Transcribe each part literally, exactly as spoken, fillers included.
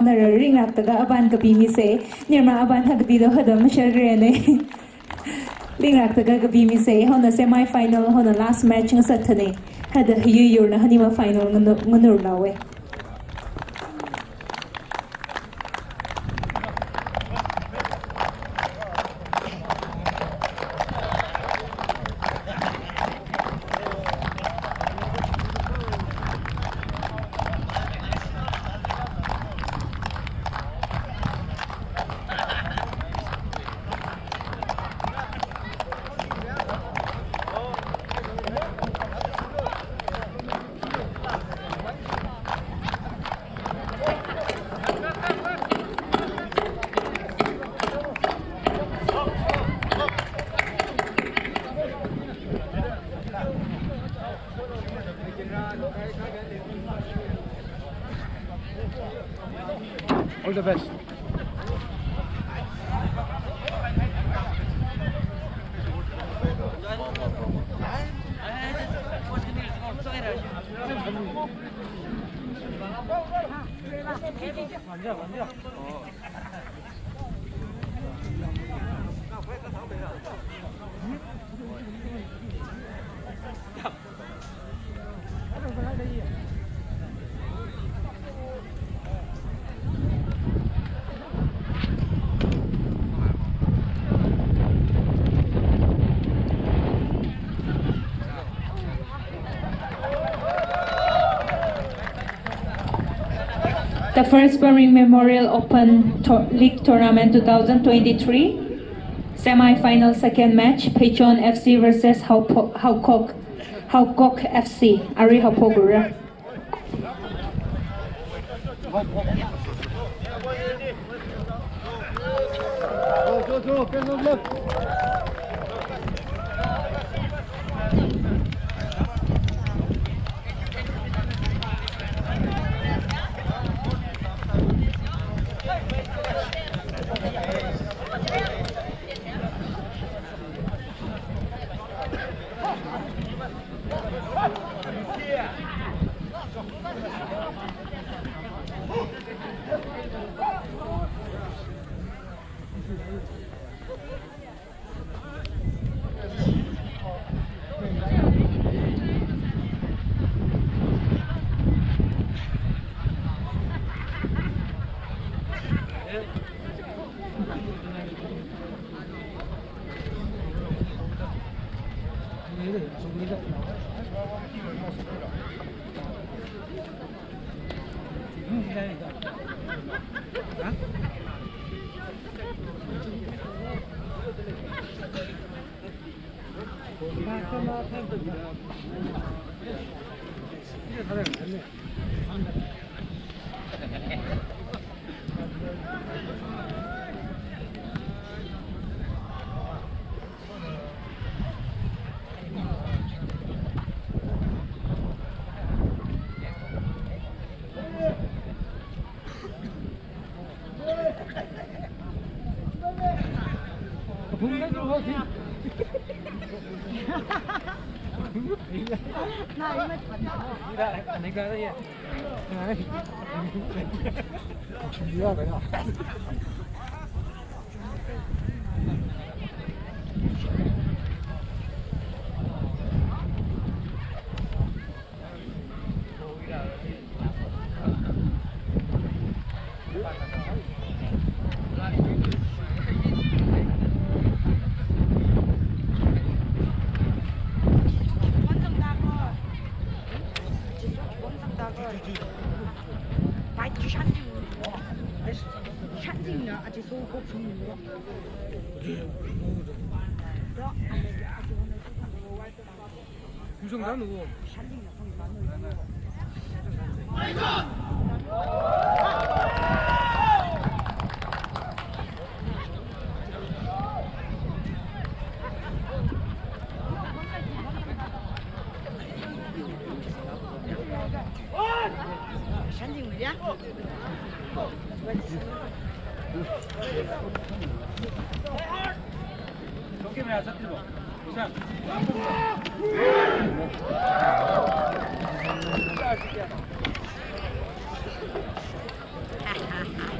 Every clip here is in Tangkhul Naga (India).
Nara ringlākta kha aban kapi misei, nirma aban ha kapi do ha do mashar rene. Ringlākta kha kapi misei, hona semi final, hona last match ngasat thane. Hada hayui yurna hanima final nganu-, nganur lawe. All the best. The First Baring Memorial Open Tour-, League Tournament two thousand twenty-three, semi-final second match, Pheichon F C versus Haopo-, Haokok, Haokok F C, ari haophok ura.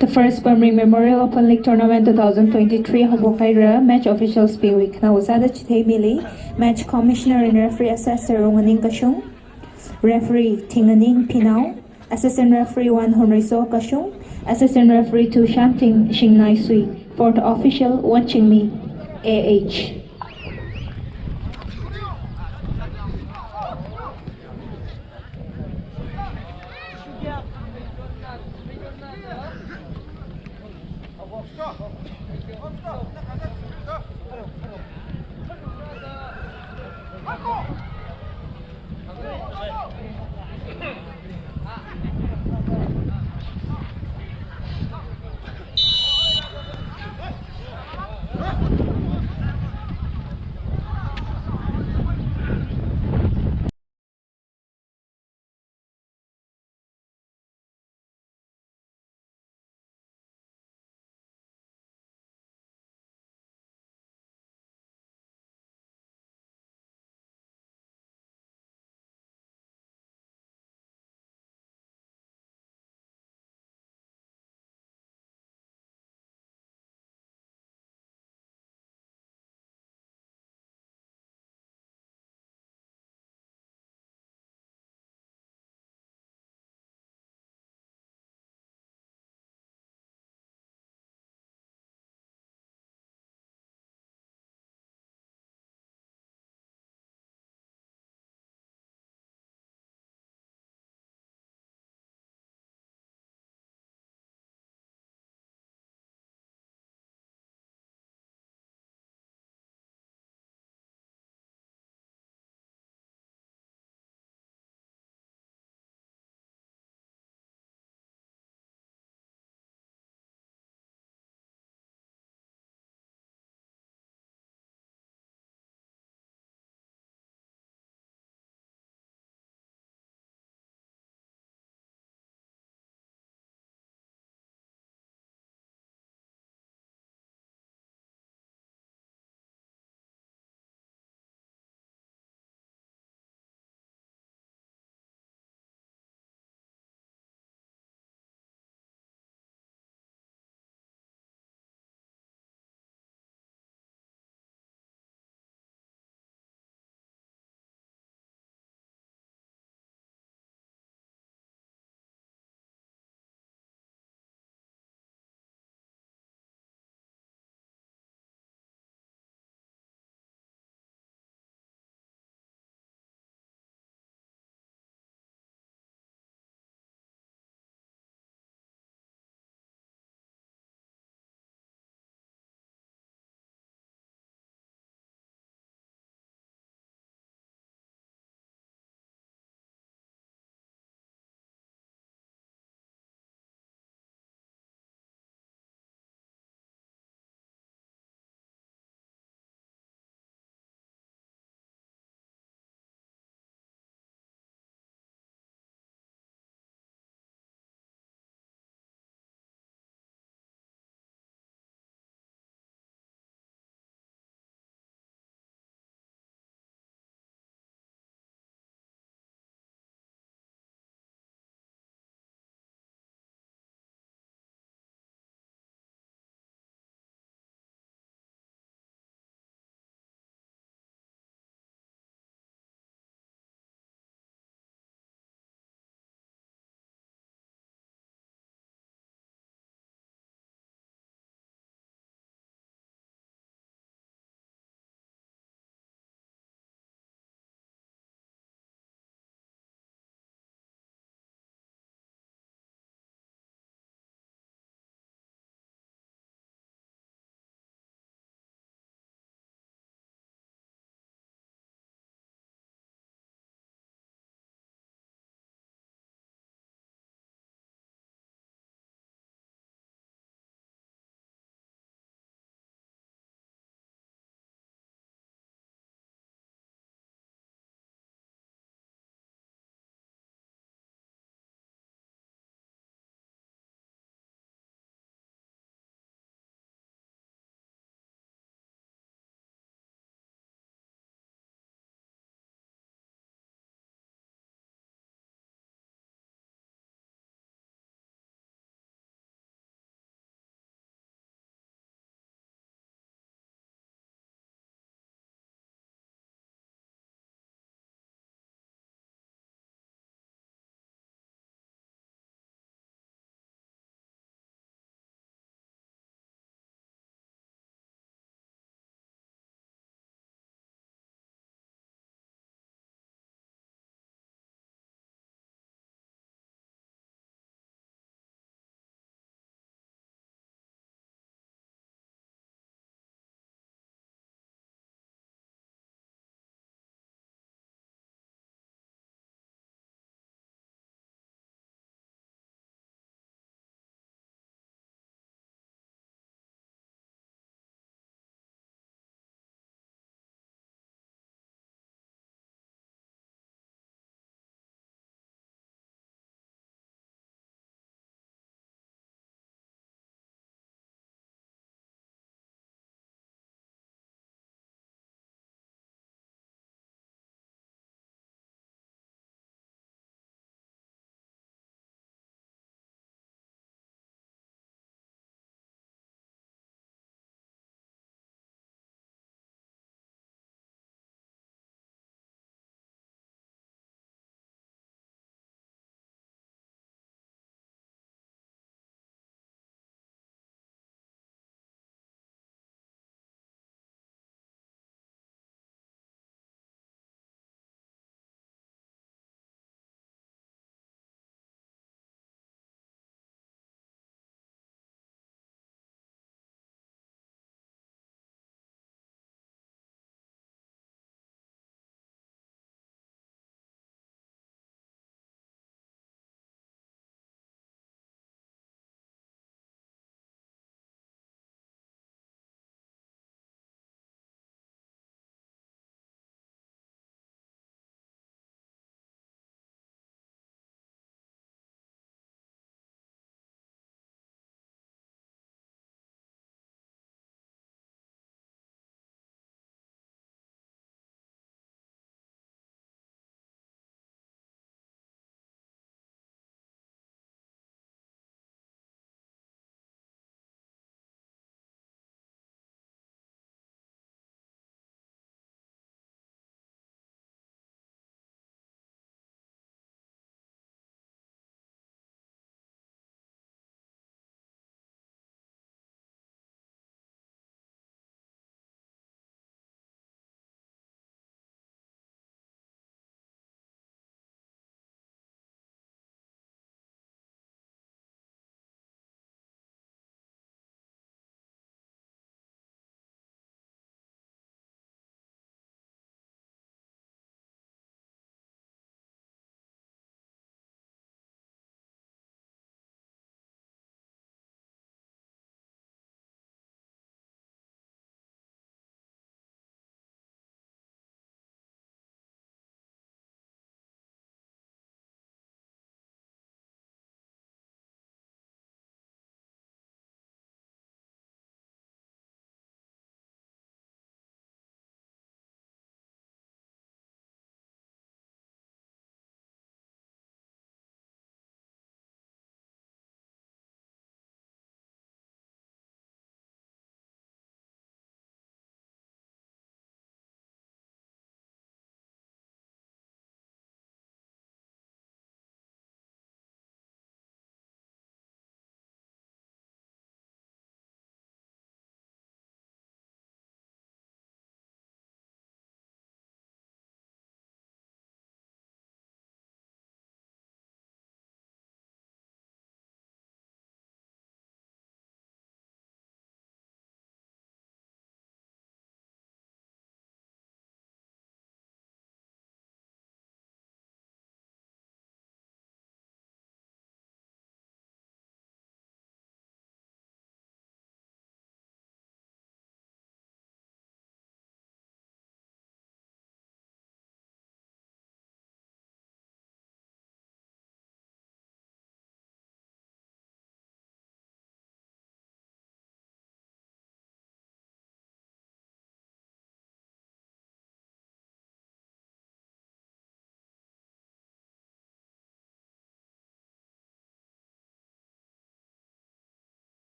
The first Pamring Memorial Open League Tournament two thousand twenty-three haophok haira. Match officials piwui khanaowa sāda chitheimili. Match commissioner and referee assessor Runganing Kashung. Referee Thinganing Pinao. Assistant referee one Honriso Kashung. Assistant referee two Shanting Shingnaisui. Fourth official Wanchingmi A H.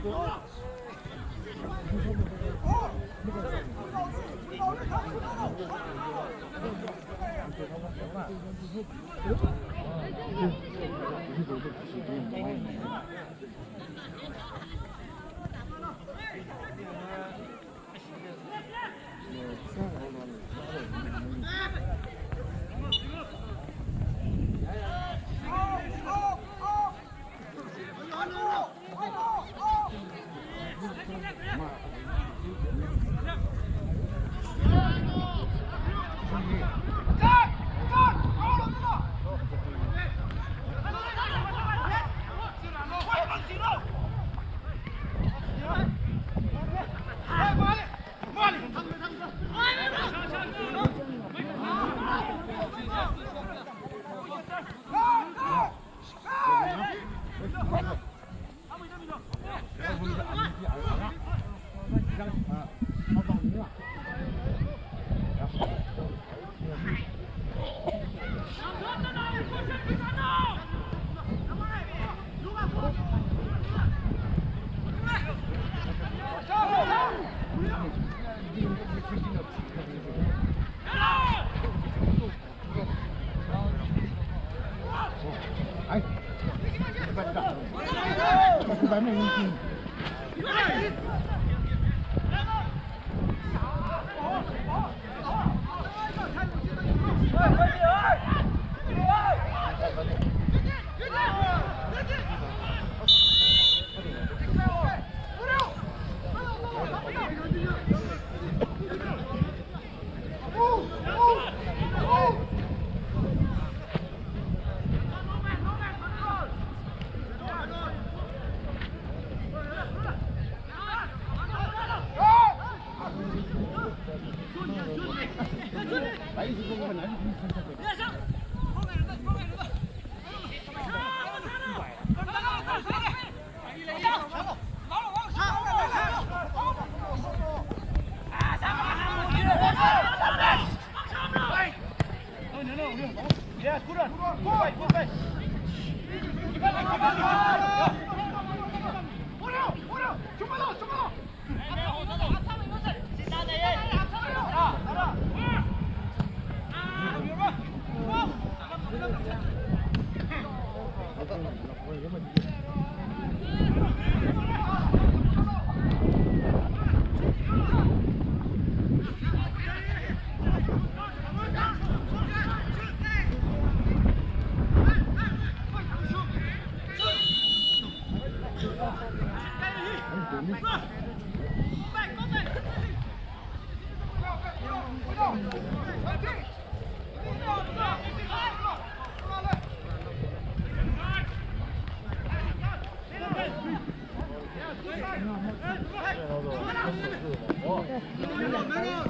Middle, middle.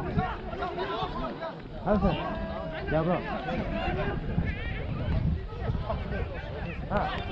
Hi, sir. Yeah, bro. Ah.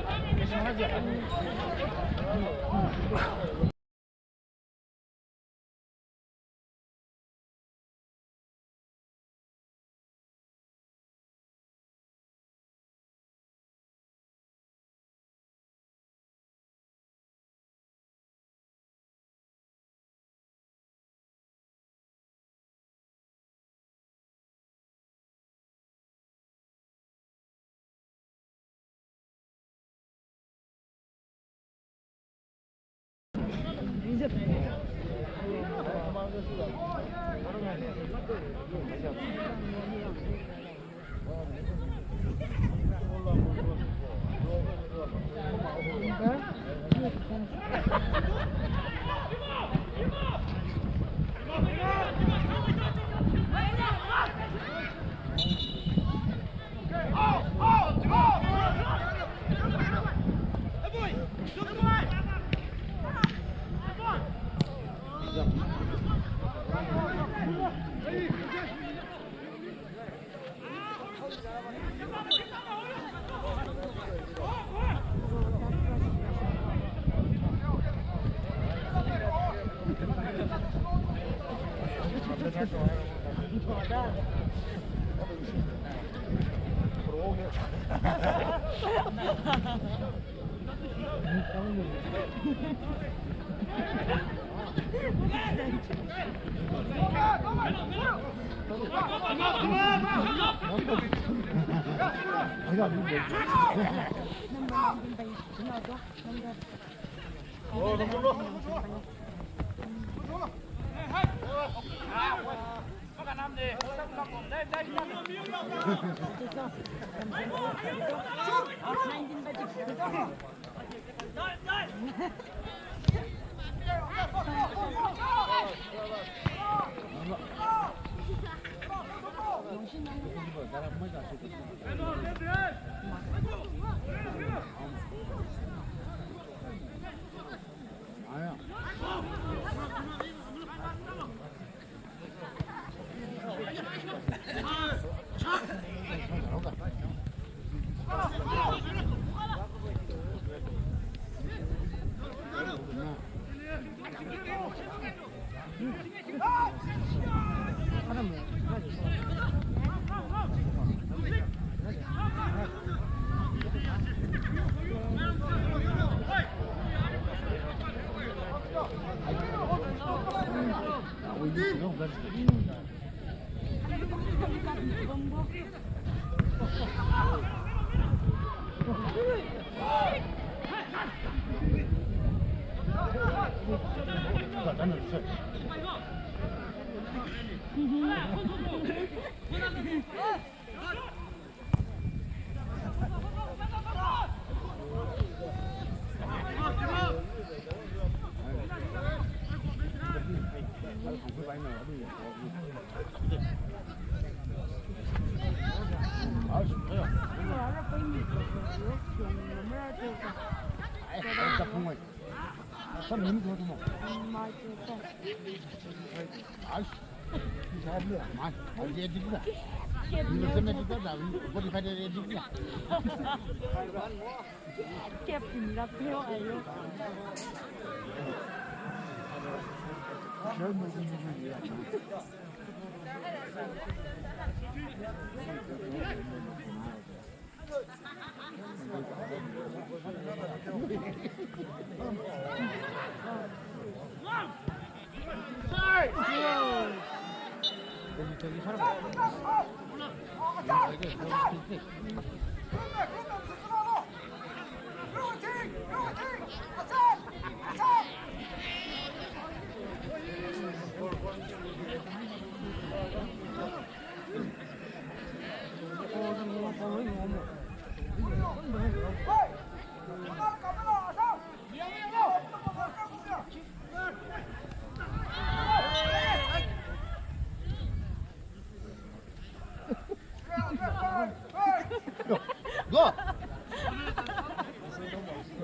Go!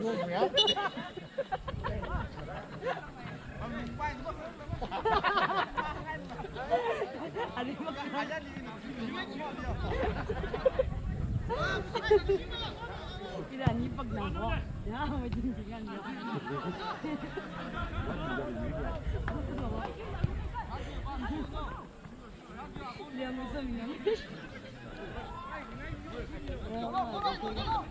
Go, yeah? Ila ni pag na ho. Ya, majin jingan ya. Liam zam yang. Ball, ball, ball, ball, ball.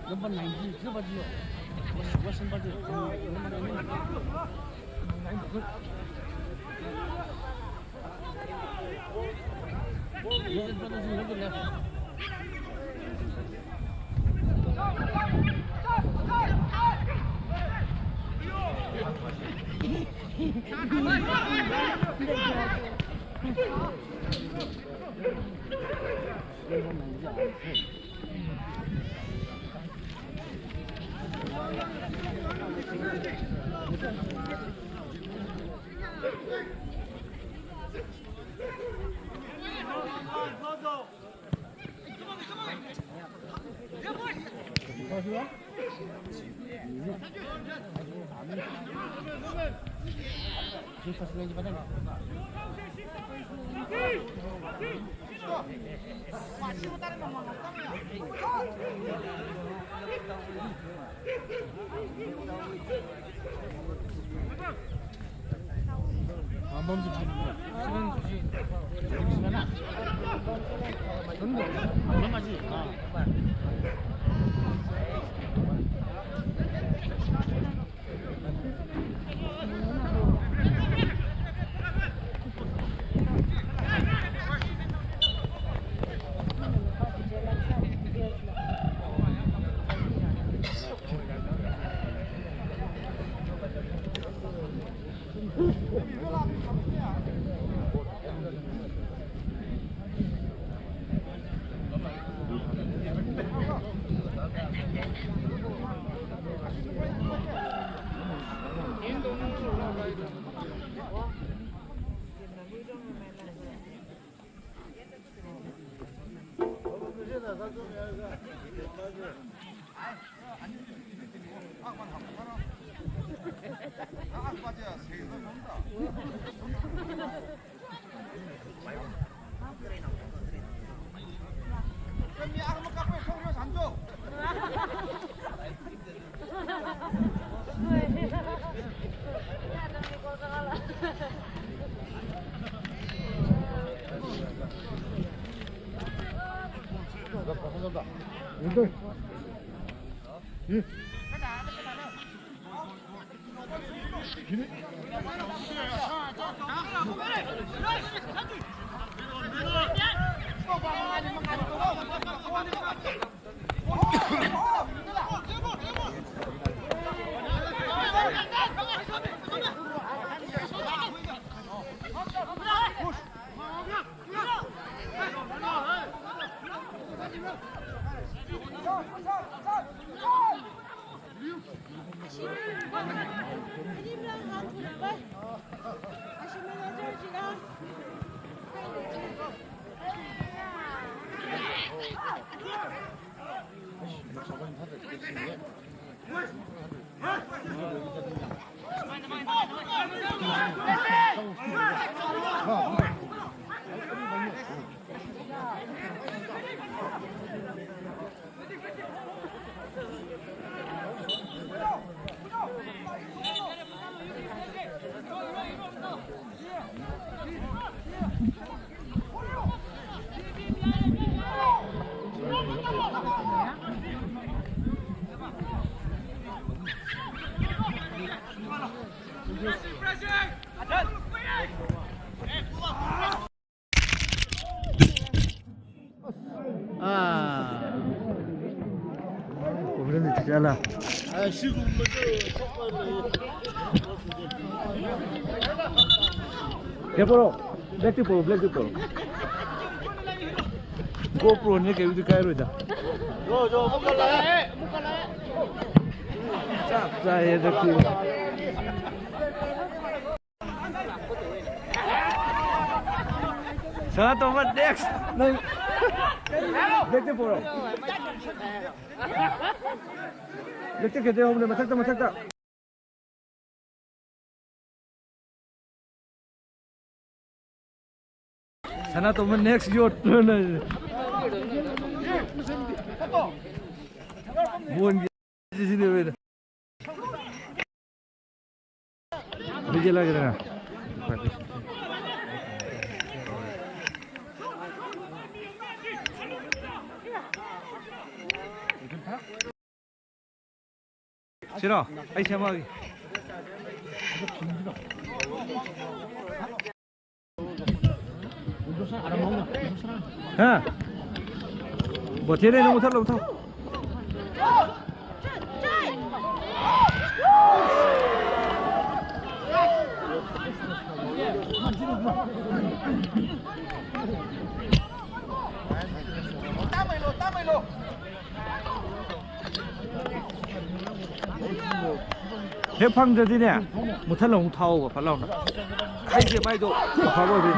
Number nineteen, Ah. Problem ni chala. Ke poro, black ti poro, black ti poro. GoPro ni ke video kai ro da. Jo, jo, muka la. Chap cha ye da ki. Sanatoman next. Nang. Black ti poro. Black ti ke de hom ne mathakta, mathakta. Sanatoman next yo. Bon. Sini beda. Biji lagi na. Sino, ai siya magi. Ha? Bote ne, muthalo, muthalo. Hek phangda dine, muthalo, muthalo, phalona. Hai je pai do, phalona.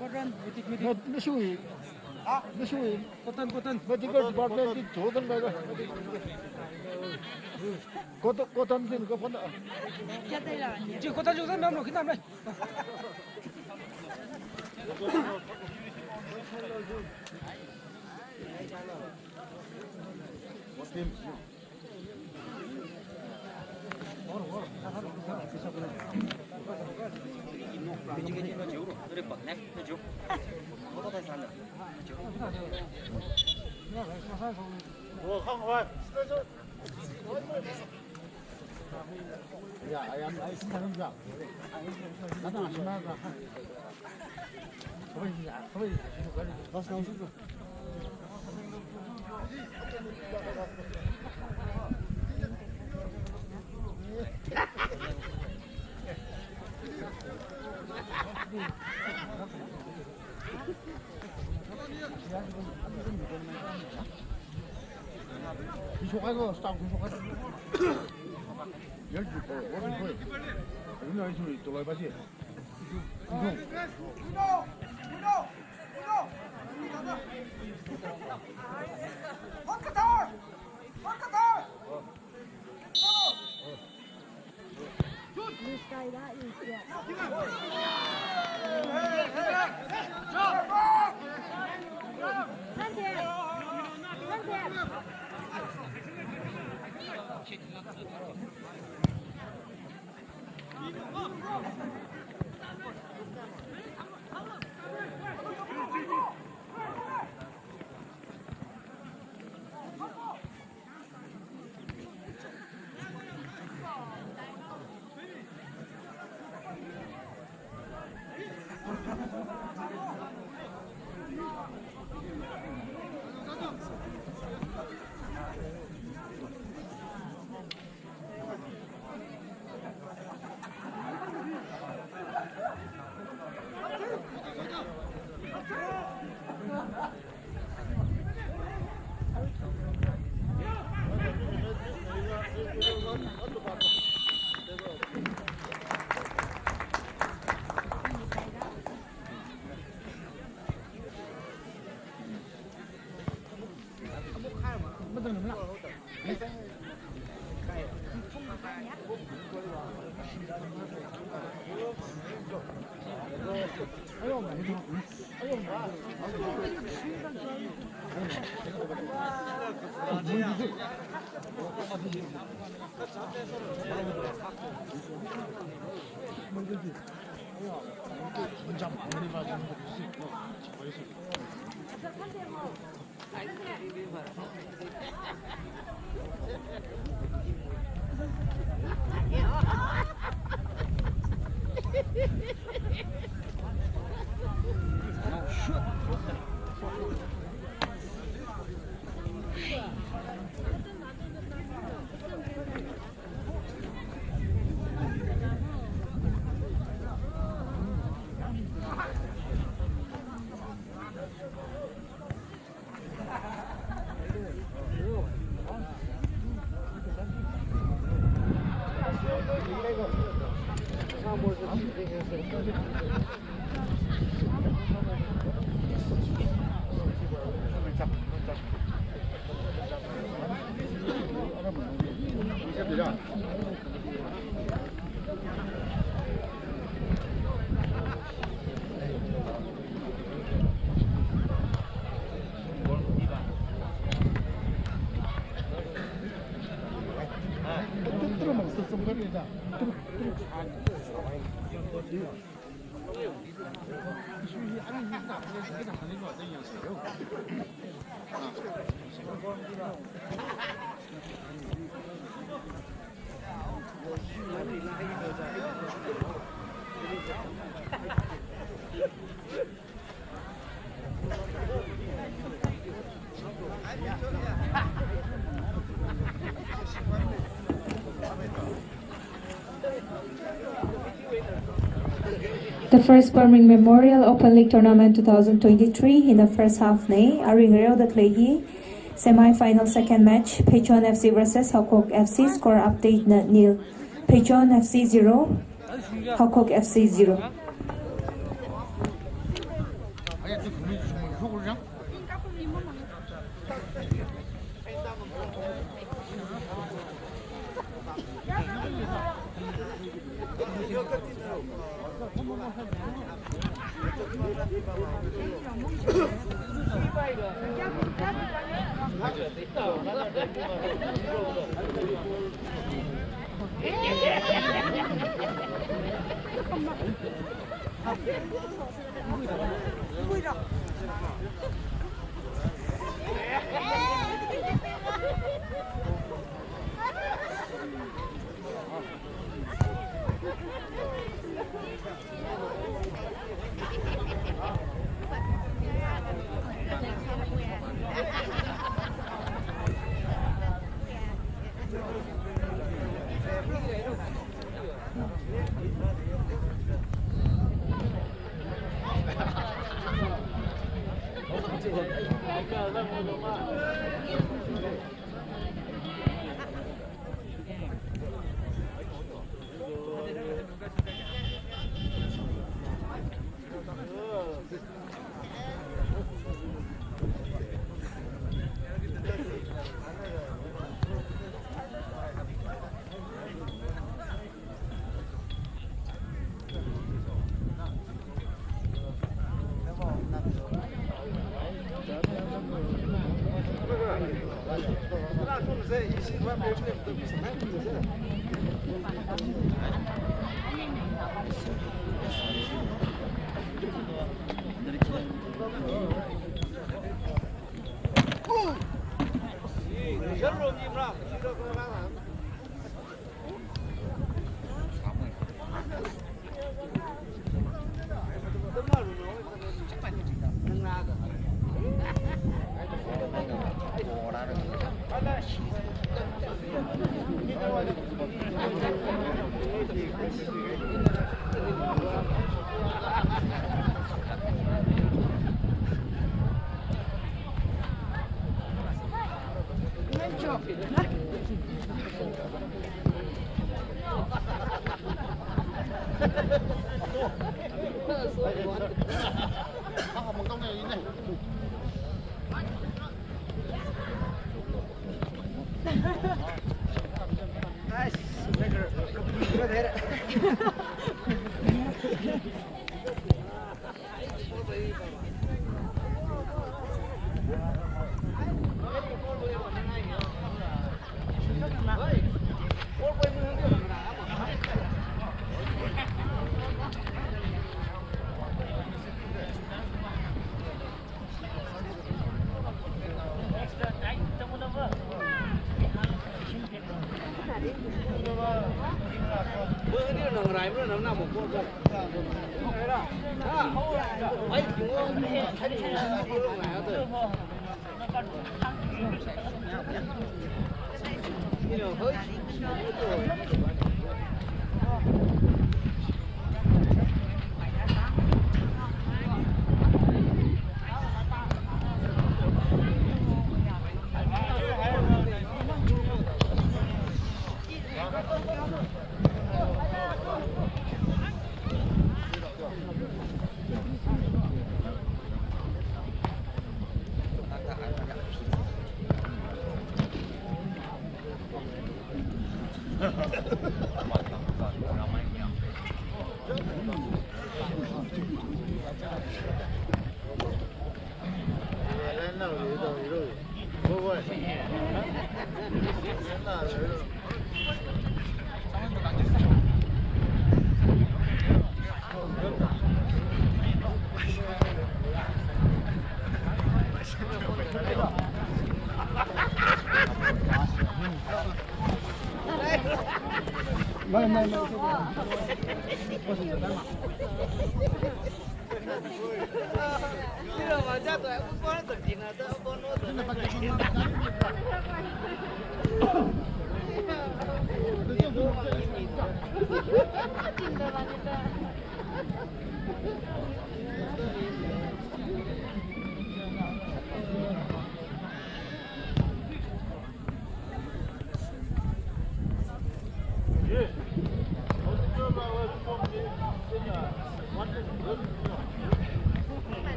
Cotton, medic, medic. Not, not sure. Not sure. Cotton, cotton. Medical department ki cotton ba. Cotton, cotton din ko pon. Ji cotton jo nam lo, kinam le. The first Perming Memorial Open League Tournament two thousand twenty-three in the first half nei, aring reo da khalei hi semi-final second match, Pheichon F C versus Haokok F C, score update na nil, Pheichon F C zero, Haokok F C zero.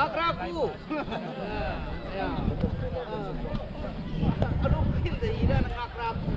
Akraku. Ya. Alu pinda ira na akraku.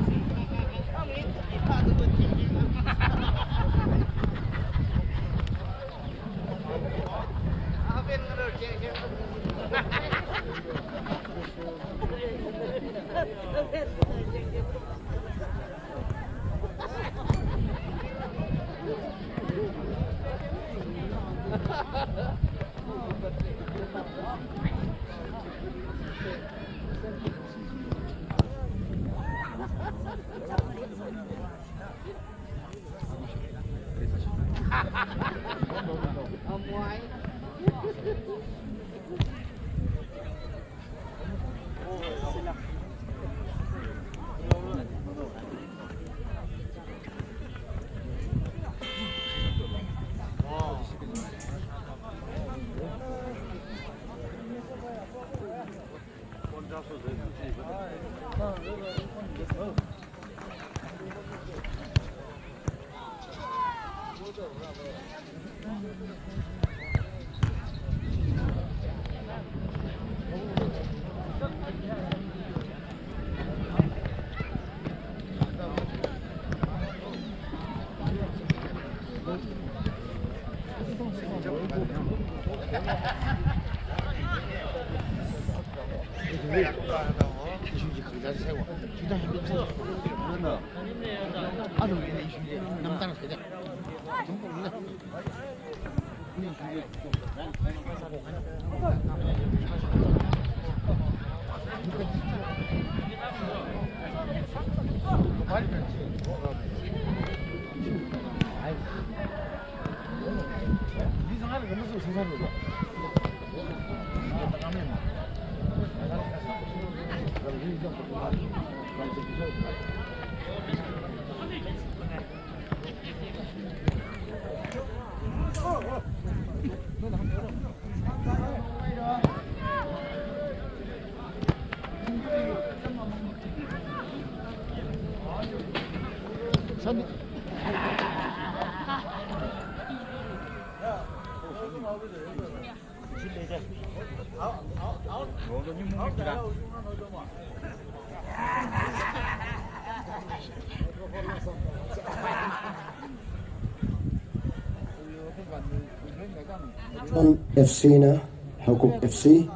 F C na Haokok F C,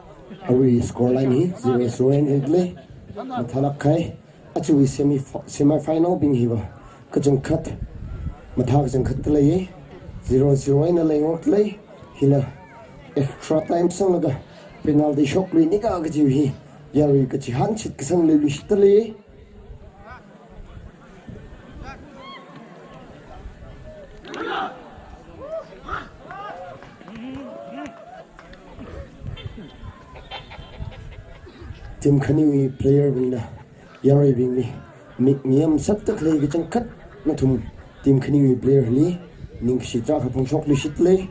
arui score line hi zero zero eina leidalei. Mathālāk kahai, achiwui semi, semi final bing hiva kachangkhat, mathā kachangkhat dalei, zero zero eina leingokdalei. Hina extra time sanglaga penalty shokluinika kajiwui hi yarui kachihān shitkasang leiluishitdalei. Team khaniwui player bingna yaruibingli mik ngayamsakdalei, kachangkhat nathum team khaniwui player li ningkashi tarākha phongshokluishitdalei.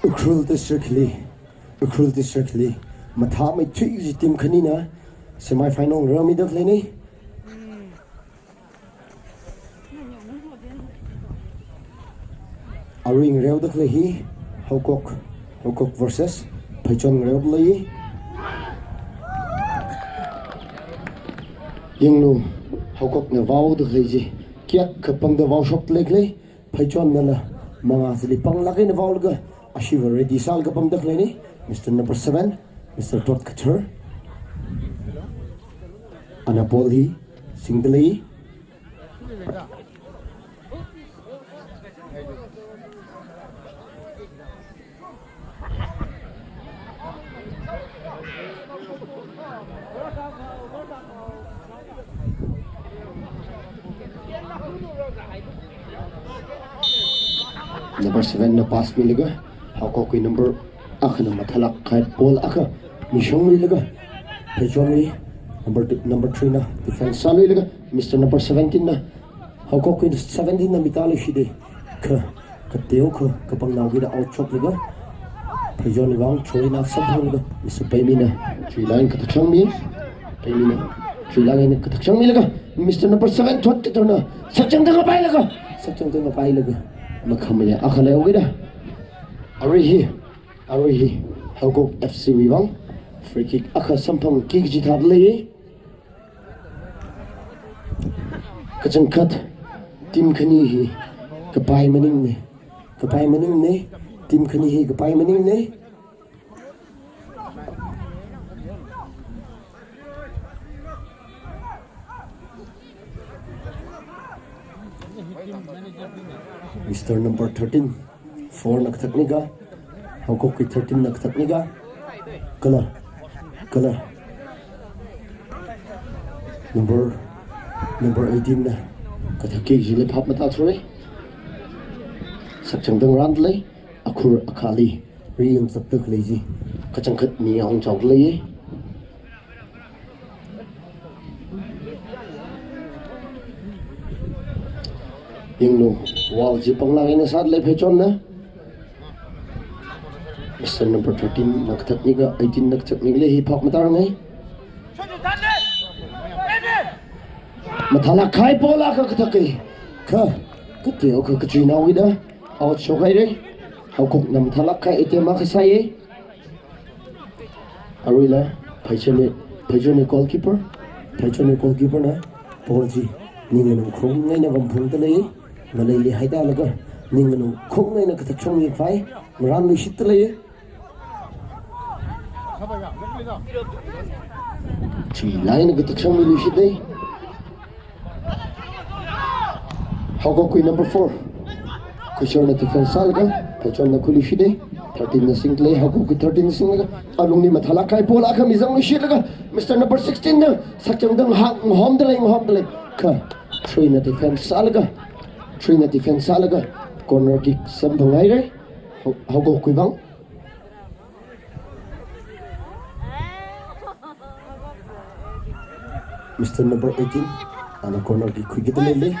Ukhrul District li, Ukhrul District li mathāmeithui kaji team khanina semi final rāmidalei ni. Arui ngareodalei hi Haokok, Haokok versus Pheichon ngareodalei. Yanglu, Haokokna vaodalei chi kayākha pangda vaoshokdalei khala, Pheichonnala mangā chili panglāk eina vaolaga ashiva ready sālaga pamdalei ni. Mister number seven, Mister Tot Kathar. Ana ball hi singdalei. Number seven na pass milaga, Haokokwui number akhana mathālāk kahai ball akha mishong milaga, Pheichonwui number two, number three na defense sāluilaga, Mister number seventeen na, Haokokwui seventeen na mitāluishitdalei. Kha, kateokha kapangnao kida out shoklaga, Pheichonwui vang throw in akha samphanglaga, Mister Paimina three line kathak sangmi, Paimina three line kathak sangmilaga, Mister number seven Tot Katharna sakchangda ngapailaga, sakchangda ngapailaga, makhamayā akha leihaokida. Arui hi, arui hi Haokok F C wui vang free kick akha samphangki kaji thādalei. Kachangkhat, team khani hi kapai maningna, kapai maningna, team khani hi kapai maningna. Mister number thirteen, four na kathaknika, Haokokwui thirteen na kathaknika, kala, kala. Number, number eighteen na kathakki kajili phap matāthurai. Sakchangda ngarāndalei, akhur akhali Ring saptak lei ji. Kachangkhat mi ong chok lei. Yanglu, wall ji panglāk eina sāda lei Pheichonna. Mister number thirteen na kathak nika, eighteen na kathak nika lei hi phak matar ngai. Mathālāk kahai ball akha kathak e. Kha, kateokha kachui naowui da. Out shok haira. Haokokna mathālāk kahai attempt akha sāya. Aruila, Pheichonni, Pheichonni goalkeeper. Pheichonni goalkeeper na ball ji ning nganung khong eina vamphungda lei. Ngaleili haida laga ning nganung khong eina kathak shong mi phai. Ngarānluishitda lei. Chuilāk eina kathak shong miluishit lei. Haokokwui number four. Khuishorna defense sālaga, Pheichonna khuiluishit lei. Thirteen na singda lei, Haokokwui thirteen na singlaga. Alungli mathālāk kahai ball akha mizangluishitlaga, Mister number sixteen na sakchangda ngahomda lei, ngahomda lei. Kha, three na defense sālaga, three na defense sālaga, corner kick samphang haira. Hao-, Haokokwui vang. Mister number eighteen, ana corner kick khuikida lei.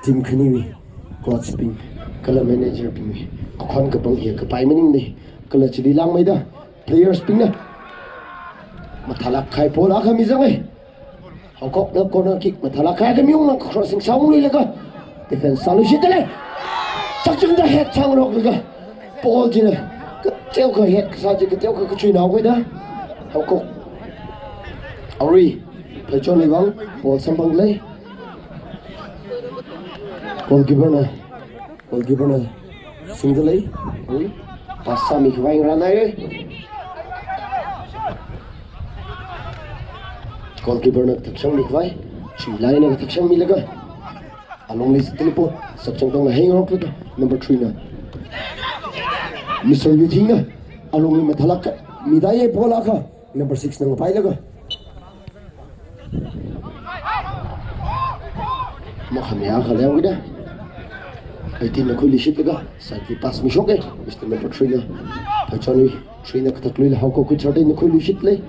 Team khaniwui coach bing, kala manager bing, akhon kapang hi kapai maningmana, kala chili langmeida, players bingna mathālāk kahai ball akha mizanga. Haokokna corner kick mathālāk kahai akha miungna crossing sāungluilaga, defense sāluishitda lei. Sakchangda head sāngaroklaga, ball jina kateokha head kasā ji kateokha kachui naowui da. Haokok. Arui, Pheichonwui vang, ball samphang lei. Goalkeeper na Goalkeeper na singda lei. Ui. Pass sāmi khavai ngarān haira. Goalkeeper na kathak shong mi khavai. Chuilāk eina kathak shong milaga, alungli sitilipo. Sakchangda ngaheingaroklaga, number three na, Mister Yuthing na alungli mathālāk mida ye ball akha. Number six na ngapailaga, makhamia khaleo kida. Eighteen na khuiluishitlaga, side li pass mishoka. Mister number three na, Pheichonnwui three na kathakluila, Haokokwui thirteen na khuiluishit lei.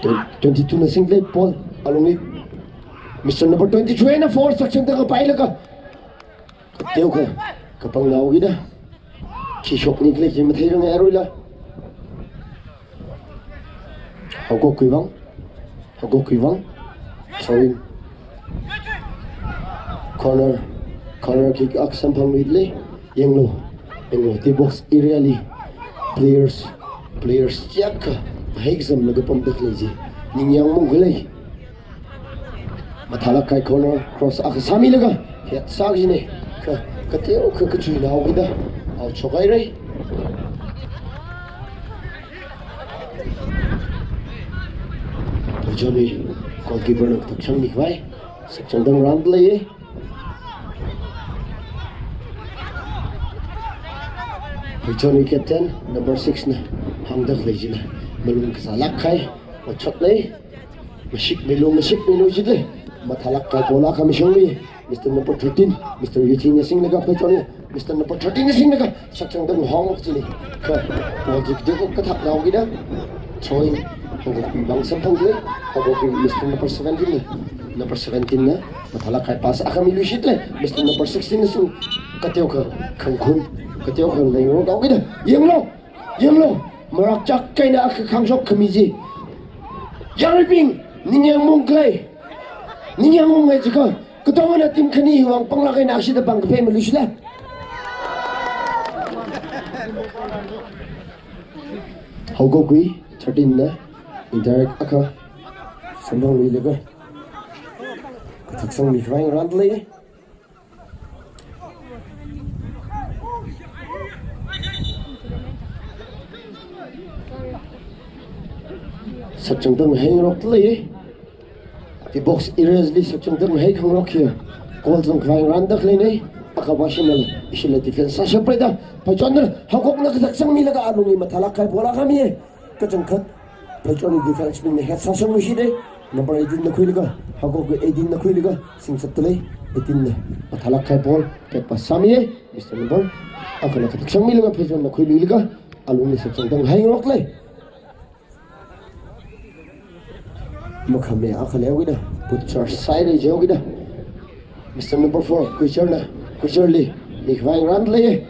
Twen-, twenty-two na singda lei ball alungli. Mister number twenty-three na four sakchangda ngapailaga, kateokha kapang naowui da. Khi shokni khalei khi matheiranga aruila. Haokokwui vang. Haokokwui vang. Throw in. Corner. Corner kick akha samphangluida lei. Yanglu. Yanglu. Tee box area li. Players. Players chiyākha. Mahai kazamlaga pamda khalei ji. Ningyāng mung khalei. Mathālāk kahai corner cross akha sāmilaga, head sā kajina. Kha, kateokha kachui naowui da. Out shok haira. Pheichonnwui goalkeeper na kathak shong mi khavai. Sakchangda ngarānda lei. Pheichonnwui captain number six na hāngda khalei jina. Malung kasālāk kahai. Otshot lei. Mashikmilu, mashikmilu jit lei. Mathālāk kahai ball akha mishangmi. Mister number thirteen, Mister Yuthing na singlaga Pheichonnwui. Mister number thirteen na singlaga, sakchangda ngahong kajina. Kha, ball ji kateokha kathak naowui da. Throw in, Haokokwui vang samphang lei. Haokokwui Mister number seventeen na. Number seventeen na, mathālāk kahai pass akha miluishit lei. Mister number sixteen na sing, kateokha khangkhun, kateokha leingarok naowui da. Yanglu! Yanglu, marakchak kahaina akha khangshok khami ji. Yaruibing, ningyāng mung khalei. Ningyāng mung ngai jikha. Katongana team khani hiwui vang panglāk eina ashida pangkaphā maluishila. Haokokwui thirteen na indirect akha samphangluilaga, kathak shong mi khavai ngarānda lei. Sakchangda ngaheingarokda lei. Tee box areas li sakchangda ngahei khangarok hi. Goal zang khavai ngarānda khaleina. Akha vāshina lei. Ishila defense sāshapra da. Pheichonna, Haokokna kathak shong milaga alungli mathālāk kahai ball akha mi. Kachangkhat. Pheichonnwui defense bingna head sāshangluishit lei. Number eighteen na khuilaga, haokokna eighteen na khuilaga, singzatda lei, eighteen na. Mathālāk kahai ball, back pass sāmiya, Mister Number akhana katak sangmilaga, Pheichonna khuiluilaga, alungli sakchangda ngahānngarok lei. Makhameikha leokida, butcher side leokida. Mister Number four, Guichar na, Guichar li, mikhavai ngarān lei.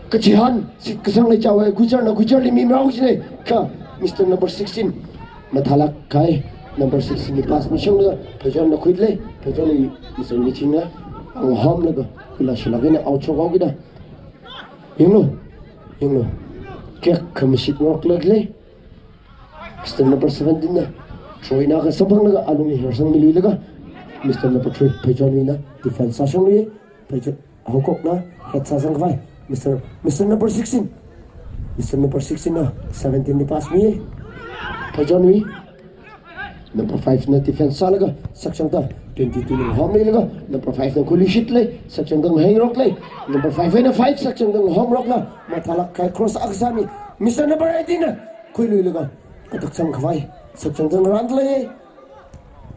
Kachihān, shitkasang leichaowa, Guichar na, Guichar li mimrao chine, kha, Mister Number sixteen, mathālāk kahai, number sixteen li pass mishunglaga, Pheichonna khuilei, Pheichonna Mister Mithing na, anghomlaga, kala shilāk eina out shokhaokida. Yanglu, yanglu. Kek khamashit ngarok lei. Mister Number seventeen na, throw-in akha samphanglaga, alungli hersangmiluilaga, Mister Number three, Pheichonwui na, defense sāshungluiya, Pheichon, haokokna, head sāsangkhavai, Mister, Mister Number sixteen, Mister Number sixteen na, seventeen li pass miya, Pheichonwui, Number five na defense sālaga, sakchangda, twenty-two na ngahommilaga, Number five na khuiluishit lei, sakchangda ngahānngarok lei, Number five eina five, sakchangda ngahomngarokla, mathālāk kahai cross akha sāmi, Mister Number eighteen na, khuiluilaga, katak sangkhavai, sakchangda ngarān lei.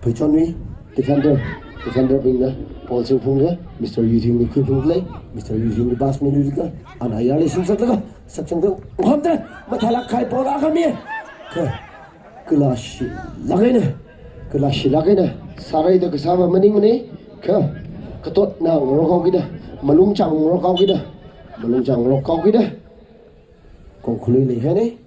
Pheichonwui, defender, defender bingna, ball singphunglaga, Mister Yuthing li khuiphung lei, Mister Yuthing li pass miluilaga, ana ayarli singzatlaga, sakchangda ngahomda, mathālāk kahai ball akha mi. Kha, kala shilāk eina, kala shilāk eina, sārai da kasāva maningmana, kha, katotna ngarok haokida, malung chāng ngarok haokida, malung chāng ngarok haokida, kongkhului leikahaina.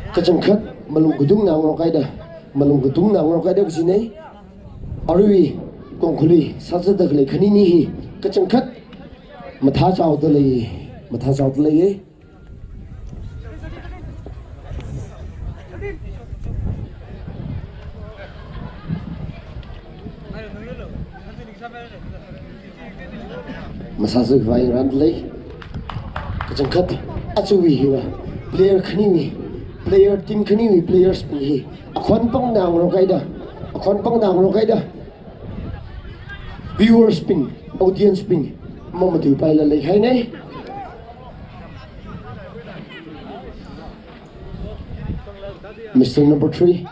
Kachangkhat malung katungna ngarok haida, malung katungna ngarok haida kachina. Aruiwui kongkhului sāzatda khalei khanini hi kachangkhat mathāchaoda lei, mathāchaoda lei. Masāzakhavai ngarān lei. Kachangkhat, aruiwui hiva, player khaniwui, player team khaniwui, players bing hi, akhon pangna ngarok haida, akhon pangna ngarok haida, viewers bing, audience bing, mamatuipaila leikahaina. Mister Number three,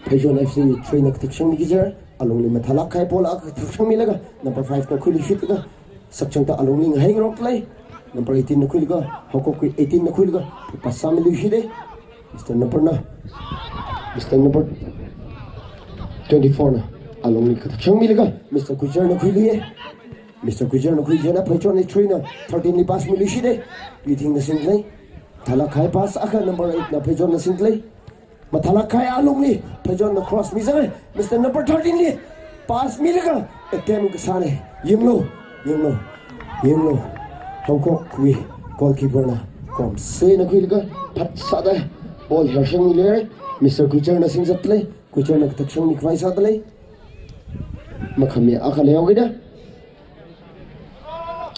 Pheichon F C three na katak sangmi kajira, alungli mathālāk kahai ball akha katak sangmilaga, Number five na khuiluishitlaga, sakchangda alungli ngahānngarok lei, Number eighteen na khuilaga, haokokwui eighteen na khuilaga, pass sāmiluishita, Mister Number na, Mister Number twenty-four na, alungli katak sangmilaga, Mister Guichar na khuiluiya, Mister Guichar na khuichina, Pheichon three na, thirteen li pass miluishita, Yuthing na singda lei, mathālāk kahai pass akha Number eight na, Pheichon na singda lei, mathālāk kahai alungli, Pheichonna cross mizanga, Mister Number thirteen li, pass milaga, attempt kasāna, yanglu, yanglu, yanglu, haokokwui goalkeeper na, komsena khuilaga, phatsāda, ball hersangmilei, Mister Guichar na singzatda lei, Guichar na katak sangmikhavai sāda lei, makhameikha leokida.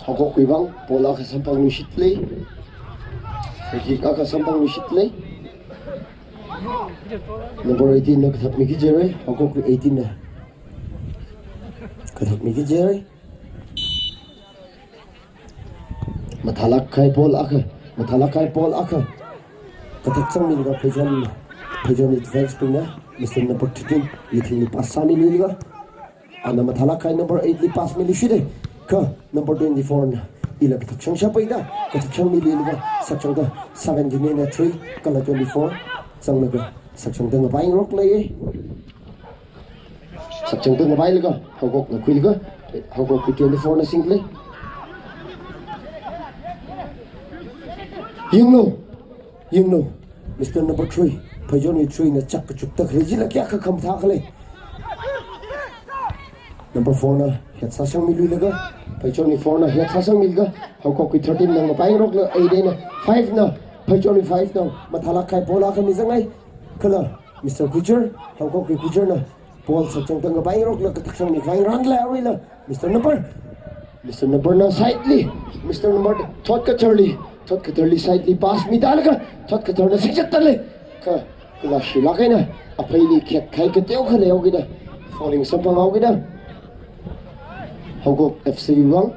Haokokwui vang, ball akha samphangluishit lei. Free kick akha samphangluishit lei. Number eighteen na katakmi kajira, haokokwui eighteen na katakmi kajira. Mathālāk kahai ball akha, mathālāk kahai ball akha katak sangmilaga Pheichon, Pheichon defense bingna, Mister Number thirteen, Yuthingli pass sāmiluilaga, ana mathālāk kahai Number eight li pass miluishita, kha Number twenty-four na ila katak sangshap haida, katak sangmiluilaga, sakchangda seventeen eina three, kala twenty-four, zanglaga, sakchangda ngapairoklei. Sakchangda ngapailaga, haokokna khuilaga, haokokwui twenty-four na singda lei. Yanglu, yanglu, Mister Number three, Pheichonwui three na chak kachukda khalei chila kayākha khamathā khala. Number four na head sāsangmiluilaga, Pheichonwui four na head sāsangmilaga, haokokwui thirteen na ngapairoklaga, eight eina five na, Pheichonwui five na, mathālāk kahai ball akha mizangai, kala Mister Guichar, haokokwui Guichar na, ball sakchangda ngapairoklaga, katak sangmikhavai ngarān lei aruila, Mister Number. Mister Number na side li, Mister Number thot katharli, thot katharli side li pass midalaga, thot katharna singzatda lei. Kha, kala shilāk eina, apheili khet kahai kateokha leokida, Falling samphang haokida. Haokok F C wui vang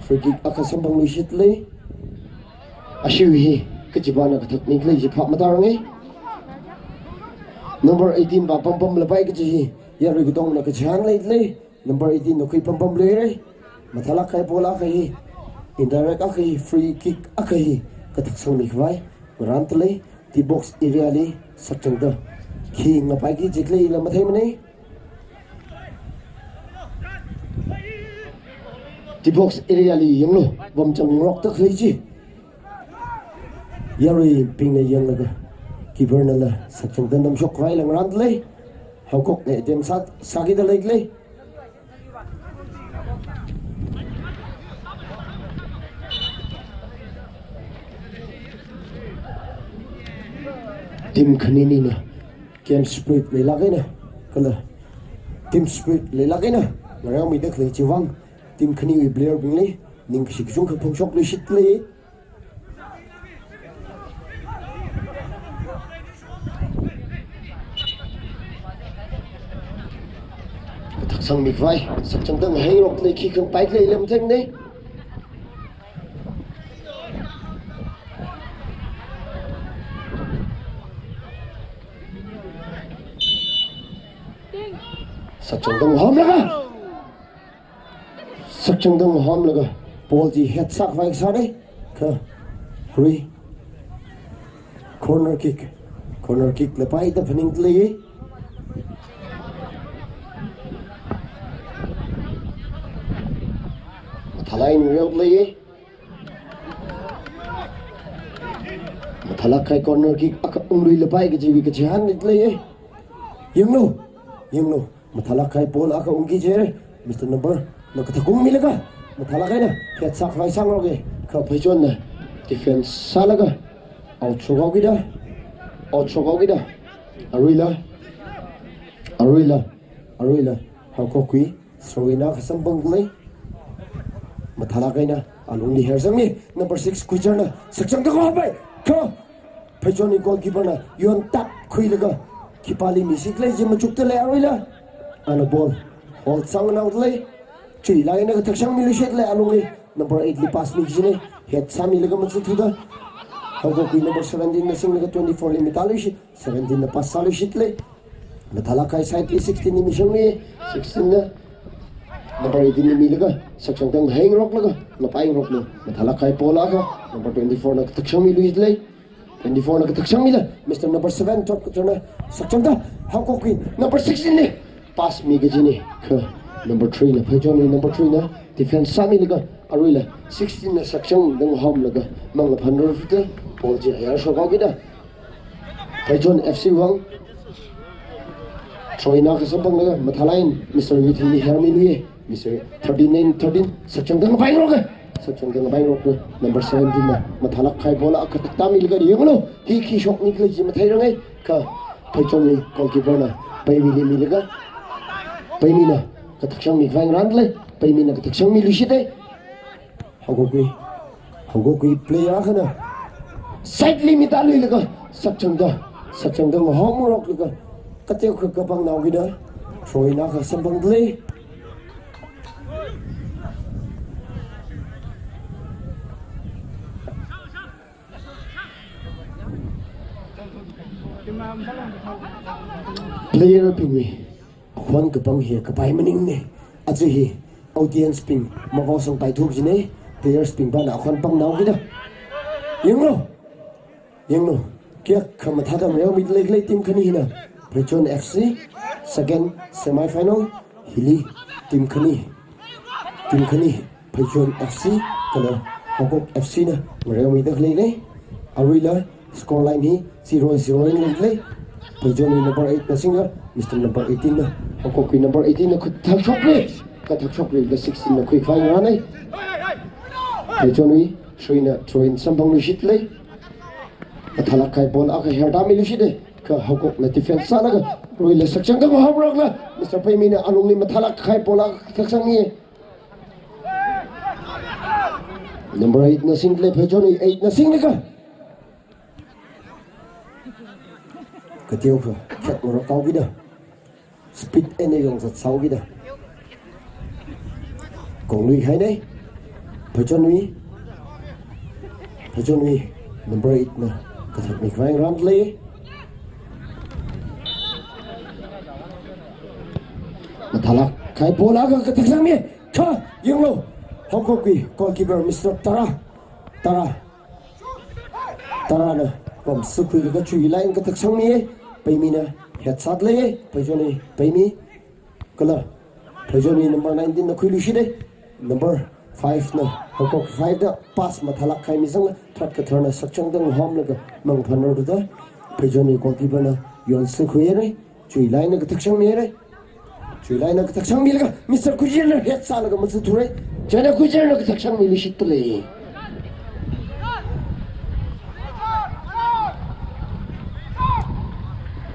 free kick akha samphangluishit lei. Ashiwui hi kachipāna kathak nikhalei chi phap matārange. Number eighteen va pampam lapai kaji hi yarui katongna kachihān leilei. Number eighteen na khuipampam leire. Mathālāk kahai ball akha hi, indirect akha hi, free kick akha hi kathak sangmi khavai ngarāndalei. D box area li sakchangda khi ngapaiki jikleila matheimanei. D box area li yanglu, vamchangrokda khalei chi. Yaruibingna yanglaga, keeper nala sakchangda namshok khavaila ngarāndalei. Haokokna attempt sā, sākida leilei. Team khanina game spirit leilāk eina, kala team spirit leilāk eina ngareomida khalei chiwui vang team khaniwui player bingli ningkashi kachungkha phongshokluishit lei. Kathak sangmi khavai sakchangda ngaheingarok lei, khi khangapai khalei lam theng nei. Sakchangda ngahomlaga. Sakchangda ngahomlaga ball chi head sākhavai sāre. Kha, rui. Corner kick. Corner kick lapaida phaningda lei. Mathālāk eina ngareoda lei. Mathālāk kahai corner kick akha ungluilapai kajiwui kachihān nikhalei. Yanglu, yanglu. Mathālāk kahai ball akha ungki jire. Mister Number na kathak ungmilaga, mathālāk eina head sākhavai sāngaroke. Kha Pheichonna defense sālaga out shok haokida. Out shok haokida. Aruila. Aruila. Aruila. Haokokwui throw-in akha samphang lei. Mathālāk eina alungli hersangmi. Number six Kuichar na sakchangda kapai. Kha Pheichonwui goalkeeper na yontap khuilaga khipāli misi khalei chi machukdalei aruila. Ana ball hold sāngnaodalei. Chuilāk eina kathak sangmiluishit lei alungli. Number eight li pass mi kajine. Head sāmilaga machukthuda. Haokokwui number seventeen na singlaga twenty-four li mitāluishit. Seventeen na pass sāluishit lei. Mathālāk kahai side li sixteen li misangmi. Sixteen na number eighteen li milaga sakchangda ngaheingaroklaga, ngapaingaroklu. Mathālāk kahai ball akha number twenty-four na kathak sangmiluishit lei. Twenty-four na kathak sangmila, Mister Number seven, top kathar na sakchangda, Haokokwui number sixteen li pass mi kajine. Kha number three na, Pheichonwui number three na defense sāmilaga, aruila sixteen na sakchangda ngahomlaga, mangaphan rurfuda, ball chi ayar shok haokida. Pheichon F C wui vang throw-in akha samphanglaga, mathālāk eina Mister Yuthili hermiluiye. Mister thirty-nine thirteen, sakchangda ngapaingaroke. Sakchangda ngapaingaroklu. Number seventeen na mathālāk kahai ball akha kathak tāmilaga yanglu. Hi khi shokmi khalei chi matheirange. Kha Pheichonwui goalkeeper na Paimili milaga, Paimina kathak sangmi khavai ngarāndalei. Paimina kathak sangmiluishite. Haokokwui, Haokokwui player akhana side li mitāluilaga sakchangda, sakchangda ngahomngaroklaga kateokha kapangnaokida throw-in akha samphangdalei. Player bingwui akhon kapang hi kapai maningne. Aja hi audience bing mavao sangpaithu kajine, players bing pana akhon pangnaokida. Yanglu, yanglu. Kayākha mathāda ngareomida leikhalei team khani hina Pheichon F C, second semi final, hili team khani, team khani Pheichon F C kala Haokok F C na ngareomida khalei lei. Aruila score line hi zero zero eina leilei. Pheichonwui number eight na singa, Mister Number eighteen na, Haokokwui number eighteen na kathak shokre. Kathak shokre, kha sixteen na khuikhavai ngarānei. Pheichonwui throw-in na, throw-in samphangluishit lei. Mathālāk kahai ball akha hertāmiluishite. Kha Haokokna defense sālaga, aruila sakchangda ngahomngarokla, Mister Paimina alungli mathālāk kahai ball akha kathak sangmiye. Number eight na singdalei, Pheichonwui eight na singlaga kateokha khetngarok haokida. speed eina yongzat sāhaokida. Konglui hainei. Pheichonwui. Pheichonwui number eight na kathakmi khavai ngarānlei. Mathālāk kahai ball akha kathak sangmi. Kha, yanglu. Haokopwui goalkeeper Mister Tara. Tara. Tarana pamsākhuilaga chui line kathak sangmi. Peimina head sālei. Pheichonwui Peimi. Kala Pheichonwui number nineteen na khuiluishitei. Number five na, Haokop five da pass mathālāk kahai misangla, third kathar na Sakchangdang Hamlaga mangphanrada, Pheichonwui goalkeeper na yonsākhuirei. Chui line na kathak sangmirei. Chui line na kathak sangmilaga Mister Kuichar na head sālaga machuthurei. China Kuichar na kathak sangmiluishitlei.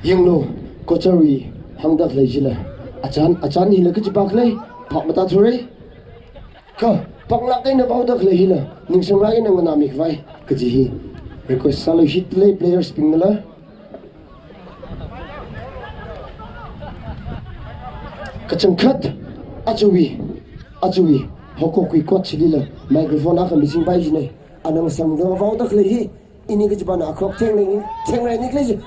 Yanglu, Kuicharwui hāngda khalei chila, achan, achan hila kachi pākhalei, phap matāthurei. Kha, panglāk eina vaoda khalei hila, ningsanglāk eina nganāmi khavai kaji hi request sāluishitlei players bingnala. Kachangkhat, ajawui, ajawui Haokopwui coach lila microphone akha misingpai jinei. Ana ngasangda vaoda khalei hi, ini kachipāna akhok thengrei, thengrei ni khalei chi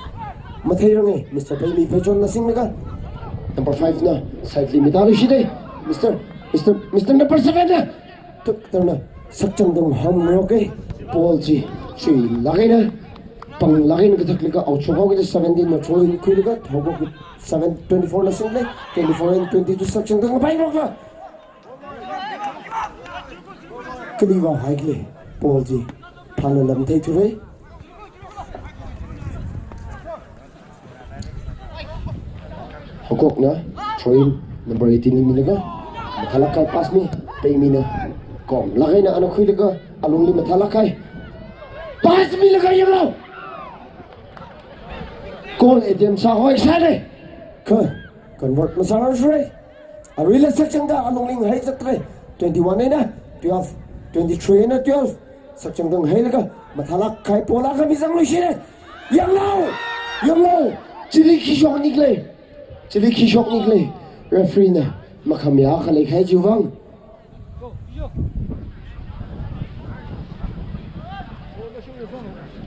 matheirangei. Mister Peimi Pheichon na singlaga, number five na side li mitāluishitei. Mister, Mister, Mister number seven na, tuk tarna Sakchangdang Ham ngarokei. Ball chi chuilāk eina panglāk eina kathaklaga out shokhaokida seventeen na throw in khuilaga, Haokop seven, twenty-four na singlei. Twenty-four and twenty-two Sakchangdang, ngapai ngarokla. Kali vāhai khalei ball chi phālala matheithurei. Haokopna throw in number eighteen li milaga, mathālāk kahai pass mi. Peimina komlāk eina ana khuilaga alungli mathālāk kahai pass milaga, yanglu, goal attempt sāhoi sālei. Kha, convert masārarsurei. Aruila Sakchangdang alungli ngahaizatrei. Twenty-one eina twelve, twenty-three eina twelve. Sakchangdang hailaga mathālāk kahai ball akha mizangluishitei. Yanglu, yanglu. Chili khi shokni khalei, chili khi shokni khalei. Referee na makhamayā akha leikahai chiwuivang,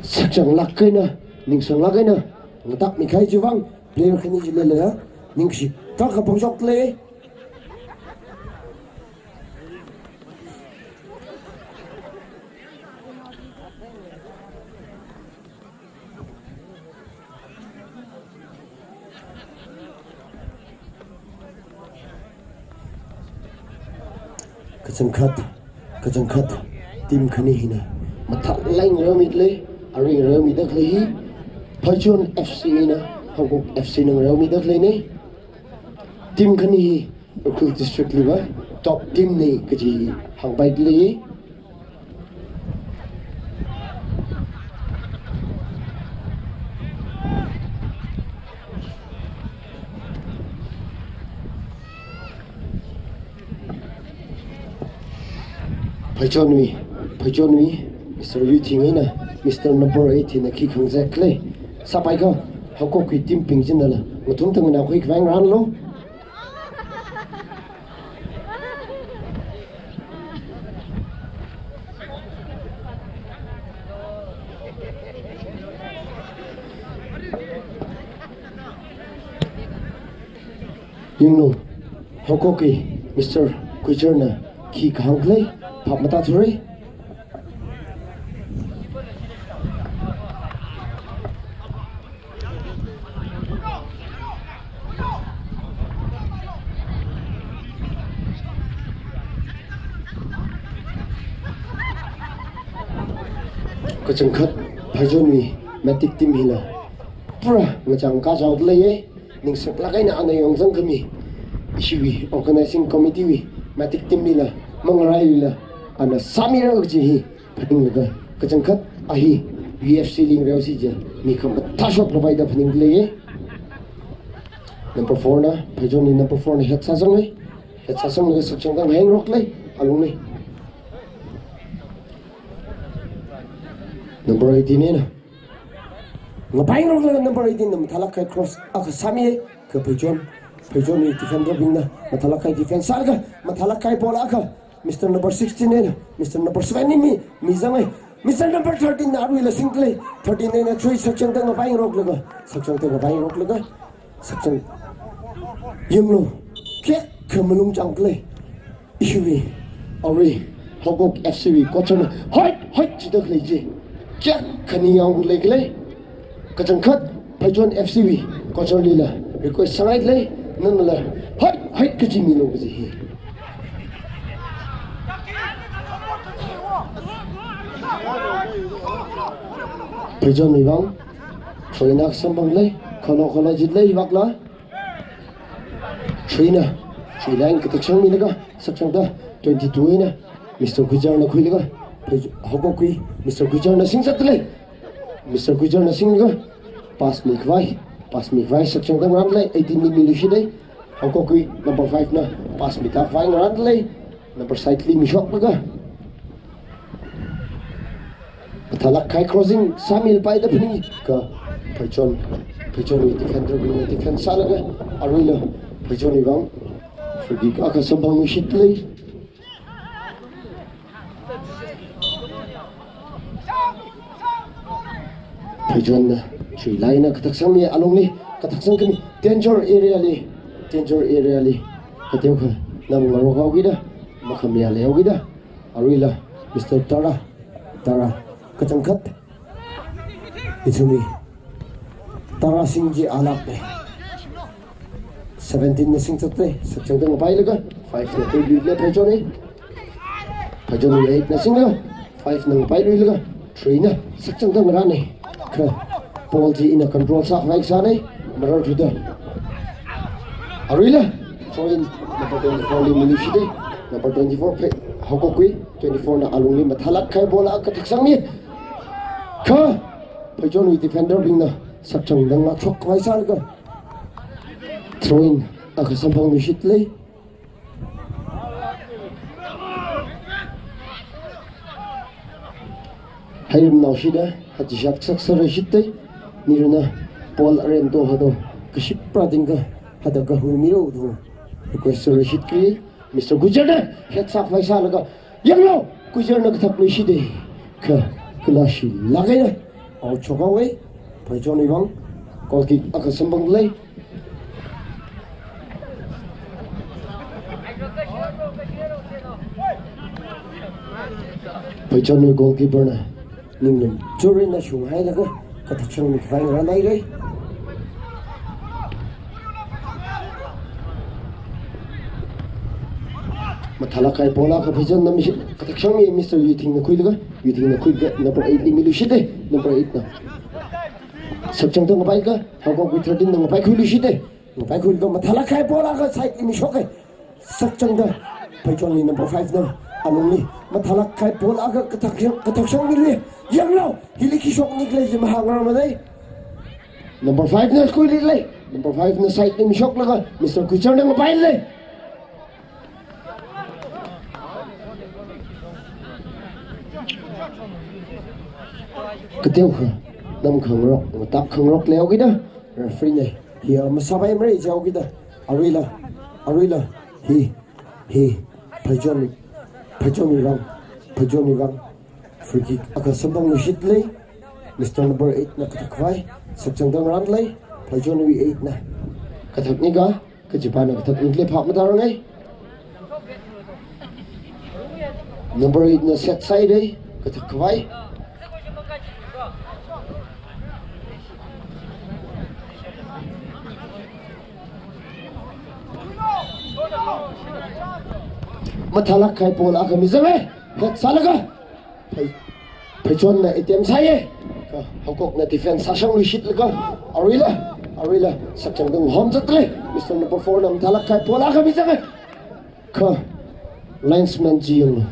sakchanglāk eina, ningsanglāk eina ngatakmi kahai chiwuivang, player khani chili leiya, ningshi, kha kapangshok lei. Kachangkhat, kachangkhat, team khani hina mathālāk eina ngareomi lei, arui ngareomida khalei hi Pheichon F C eina Haokop F C na ngareomida khaleinei. Team khani hi Ukhrul District liva top team nei kaji hāngpaida lei. Pheichonwui, Pheichonwui Mister Yuthing eina Mister number eighteen na khi khangazek lei. Sāpaikha, Haokopwui team bing chinala ngathumda nganākhui khavai ngarānlu. Yanglu, Haokopwui Mister Kuichar na khi kahāng khalei, phap matāthurei. Kachangkhat Pheichonwui Matic team hila pura ngachang kachaoda leiye. Ningsanglāk eina ana yongzang khami, ishiwui organizing committee wui Matic team lila, mangarailila ana sāmira kaji hi phaninglaga, kachangkhat a hi U F C li ngareosi jiakha mi khamathā shokluipaida phaningda leiye. Number four na, Pheichonwui number four na head sāzange. Head sāzanglaga Sakchangdang hāngrok lei, alungli. Number eighteen na. Ngapaingaroklaga number eighteen na mathālāk kahai cross akha sāmi, kha Pheichon Pheichonwui defender bingna mathālāk kahai defense sālaga, mathālāk kahai ball akha Mister number sixteen eina Mister number seven li mi, mizangai. Mister number thirteen na aruila singda lei. Thirteen eina three sakchangda ngapaingaroklaga, sakchangda ngapaingaroklaga, sakchang. Yanglu, kayākha malung changda lei. Ishiwui, arui, Haokok F C wui coach na, hoit, hoit, jida khalei chi. Kayākha ning yanglu leikhala. Kachangkhat, Pheichon F C wui coach lila request sāngaida lei, nangla, hoit, hoit kaji milu kaji hi. Pheichonwui vang, Troina samphang lei, khalo khalo jida lei, vakla. Troina, Troina line kathak sangmilaga, sakchangda, twenty-two eina, Mister Gujarna khuilaga, Phei-, Haokokwui, Mister Gujarna singzatda lei. Mister Gujarna singlaga, pass mikhavai, pass mikhavai, sakchangda ngarānda lei, eighteen li miluishit lei. Haokokwui number five na pass mitākhavai ngarānda lei, number side li mishoklaga. Mathālāk kahai crossing, sāmilapai da phaning, kha Pheichon, Pheichonwui defender bingna defense sālaga, aruila, Pheichonwui vang, free kick akha samphangluishit lei. Pheichonna, Troina kathak sangmi alungli, kathak sangkhami, danger area li, danger area li, kateokha, nam ngarok haokida, makhamayā leihaokida, aruila, Mister Tara, Tara, kachangkhat, ithumwui, Tara sing chi alāk lei. Seventeen na singzatda lei, sakchangda ngapailaga, five na khuiluilei Pheichonna. Pheichonna eight na singlaga, five na ngapailuilaga, Troina sakchangda ngarāna. Kha, ball chi ina control sākhavai sāna, mararthuda. Aruila, throw in, number twenty-four li miluishit lei, number twenty-four Phei-, Haokokwui, twenty-four na alungli mathālāk kahai ball akha kathak sangmi. Kha, Pheichonwui defender bingna, sakchangda ngashok khavai sālaga. Throw in, akha samphangluishit lei. Heirum naoshida, hati shak sak saraishit lei, niruna, ball arento hato, kashipra tingkha, hata kahui miro to, request saraishit kri, Mister Gujarna, head sākhavai sālaga, yanglu, Gujarna kathakluishit lei, kha, kala shilāk eina, out shokhaowa, Pheichonwui vang, goal kick akha samphang lei. Pheichonwui goalkeeper na, ninglum, churina shunghailaga, kathak sangmi khavai ngarānhaira. Mathālāk kahai ball akha Pheichonna mishi, kathak sangmi Mister Yuthingna khuilaga, Yuthingna khuilaga, number eight li miluishit lei, number eight na. Sakchangda ngapailaga, Haokokwui thirteen na ngapaikhuiluishit lei, ngapaikhuilaga mathālāk kahai ball akha side li mishoka. Sakchangda, Pheichonwui number five na, alungli, mathālāk kahai ball akha kathak, kathak sangmili, yanglu, hili khi shokni khalei chi mahāngarānmana. Number five na khuililei, number five na side li mishoklaga, Mister Gujarna ngapailei. Kateokha, nam khangarok, matak khangarok leihaokida, referee na, hi, ah, masāpaimara jihaokida, aruila, aruila, hi, hi, Pheichon, Pheichonwui vang, Pheichonwui vang, free kick akha samphangluishit lei, Mister number eight na kathak khavai, sakchangda ngarānda lei, Pheichonwui eight na kathakni kha, kachipāna kathakni khalei phap matārangai. Number eight na set sāhaira, kathak khavai. Mathālāk kahai ball akha mizanga, head sālaga. Phei, Pheichonna attempt sāya. Kha, Haokokna defense sāshangluishitlaga. Aruila, aruila, sakchangda ngahomzatda lei. Mister number four na mathālāk kahai ball akha mizanga. Kha, linesman chi yanglu.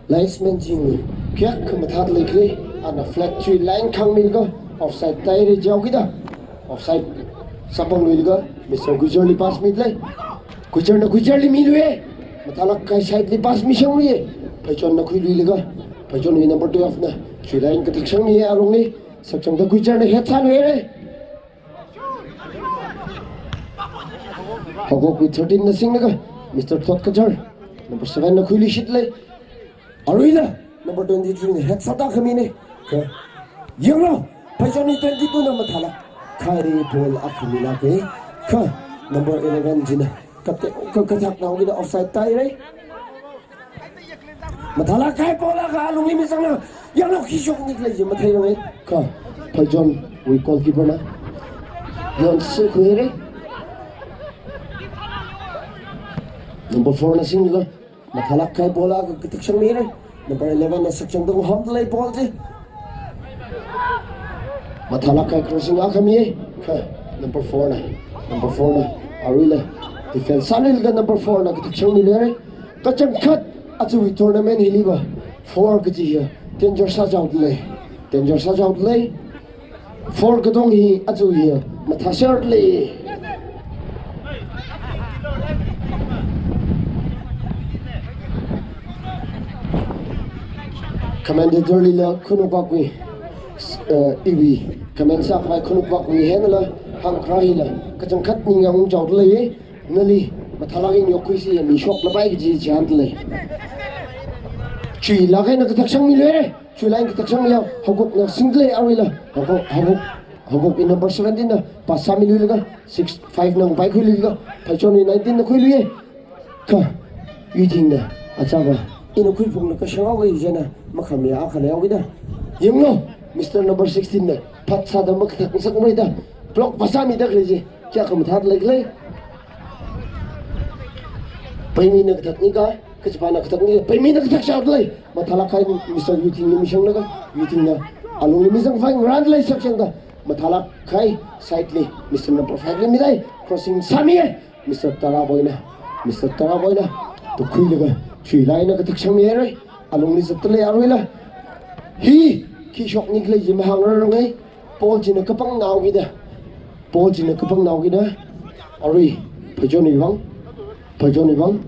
Linesman chi yanglu. Kayākha mathāda leikhala. Ana flag chi line khangmilaga. Offside tāhaira jihaokida. Offside sāpangluilaga, Mister Gujarli pass mida lei. Gujarna Gujarli miluiya. Mathālāk kahai sideli pass mishangluiya. Pheichonna khuiluilaga, Pheichonwui number twelve na, three line kathak sangmiya alungli, sakchangda Gujarna head sāluiya. Haokok wui thirteen na singlaga, Mister Thot Kajar, number seven na khuiluishit lei. Aruila, number twenty-three na hek sāda khamina. Kha, yanglu, Phaichon wui twenty-two na mathālak khai ball akha milaka. Kha, number eleven china, kate, ka, kathak naowui eina offside tāhaira. Mathālak khai ball akha alungli mizangna, yanglu khi shokni khalei chi matheiranga. Kha, Phaichon wui goalkeeper na yonsi khuihaira. Number four na singlaga, mathālak khai ball akha kathak shangmihaira. Number eleven na sakchang dong ham lei ball chi. Mathālak khai crossing akha mi. Kha, number four na. Number four na. Aruila. Defense sāluilaga number four na kathak shangmihaira. Kachangkhat aja tournament hili va four kaji hi danger sāchaoda lei. Danger sāchaoda lei. Four katong hi aja hi mathāser lei. Commentator lila khanukvak wui, eh, iwui comment sākhavai khanukvak wui henla hāngkharā hila kachangkhat ningyāng ungchaoda lei. Nali mathālak eina yokkhuisi, mi shoklapai kaji chihānda lei. Chuilāk eina kathak shangmiluira. Chuilāk eina kathak shangmiya, Haokok na singda lei aruila. Haokok, Haokok, Haokok wui number seventeen na pass sāmiluilaga, six five na ngapaikhuiluilaga, Phaichon wui nineteen na khuiluiya. Kha, Yuting na, achāva, ina khuiphunglaga shanghaowa jina, makhamiya akha leihaowa da. Yanglu, Mister number sixteen na, phat sāda makathak ngasakmara da. Block va sāmida khalei chi, kayākha mathāda lei khala. Paimina kathakni kha, kachipana kathakni, paimina kathak chaoda lei. Mathālak khai Mister Yuting na mishanglaga, Yuting na alungli mizangkhavai ngarānda lei sakchangda. Mathālak khai side li, Mister number five li mida, crossing sāmiya. Mister Taraboi na, Mister Taraboi na, tukhuilaga, chuilāk eina kathak shangmihaira. Alungli zatda lei aruila. Hi, khi shokni khalei chi mahāngraranga. Ball china kapang naowui eina. Ball china kapang naowui eina. Arui, Phaichon wui vang. Phaichon wui vang.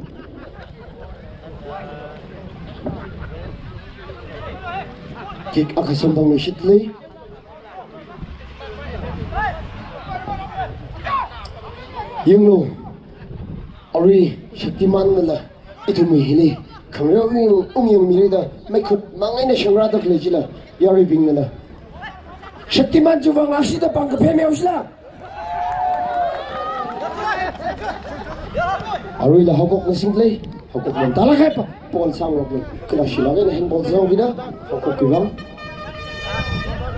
Kick akha samphangluishit lei. Yanglu, arui Shaktiman nala ithumwui hili khangareo ung, ungyangmira da, meikhut mang eina shangrāda khalei chila, yaruibing nala Shaktiman chiwui vang akshida pāng kaphemihaoshila. Aruila Haokok na singda lei, Haokok na mathālak khai pa, ball sāngarok lei, kala shilāk eina handball sāhaowa da, Haokok wui vang.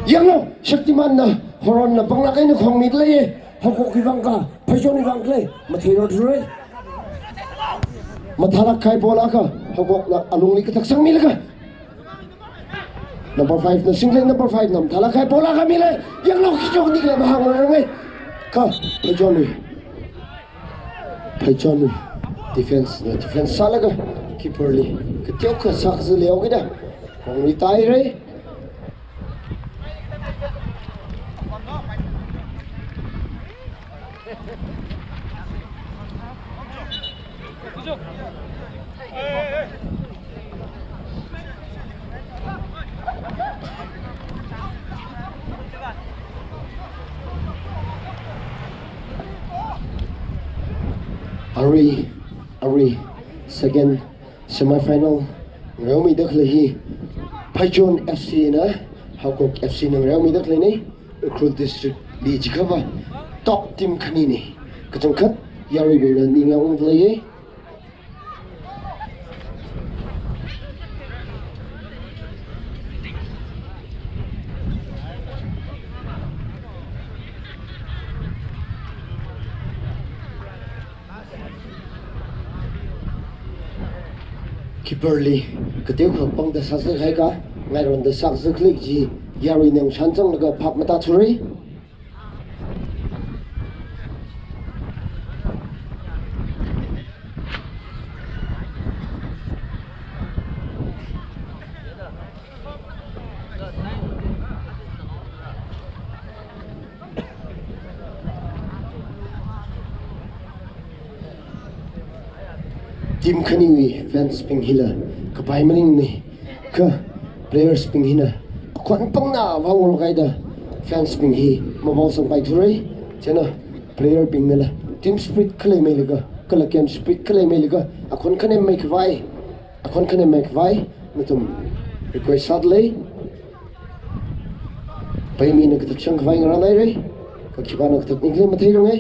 Yanglu, Shaktiman na, horn na panglāk eina khongmida lei, Haokok wui vang kha, Phaichon wui vang khala, matheirarthura. Mathālak khai ball akha, Haokok na alungli kathak shangmilaga. Number five na singda lei, number five na mathālak khai ball akha mila, yanglu khi shokni khalei mahāngraranga. Kha, Phaichon wui. Phaichon wui. Defense na defense sālaga, keeper li kateokha sākazā leihaowa da. Khongri tāhaira. Arui, arui, second semi-final ngareomida khalei hi Phaichon F C na Haokok F C na ngareomida khaleina. Ukhrul District li jiakhava top team khanina. Kachangkhat yaruibingna ningyāng ungda leiya. Keeper li kateokha pangda sāzā kahai kha, ngaironda sāzā khalei chi, yaruina shānzanglaga phap matāthura. Team khaniwui fans bing hila kapai maningmana, kha players bing hina akhon pangna vāngarok haida fans bing hi mavaosangpaithura. Chieina player bing nala Team spirit khaleimeilaga, kala game spirit khaleimeilaga, akhon khanemmeikhavai, akhon khanemmeikhavai, nathum request sāda lei. Paimina kathak shangkhavai ngarānhaira, kha khipāna kathak nikle matheiranga.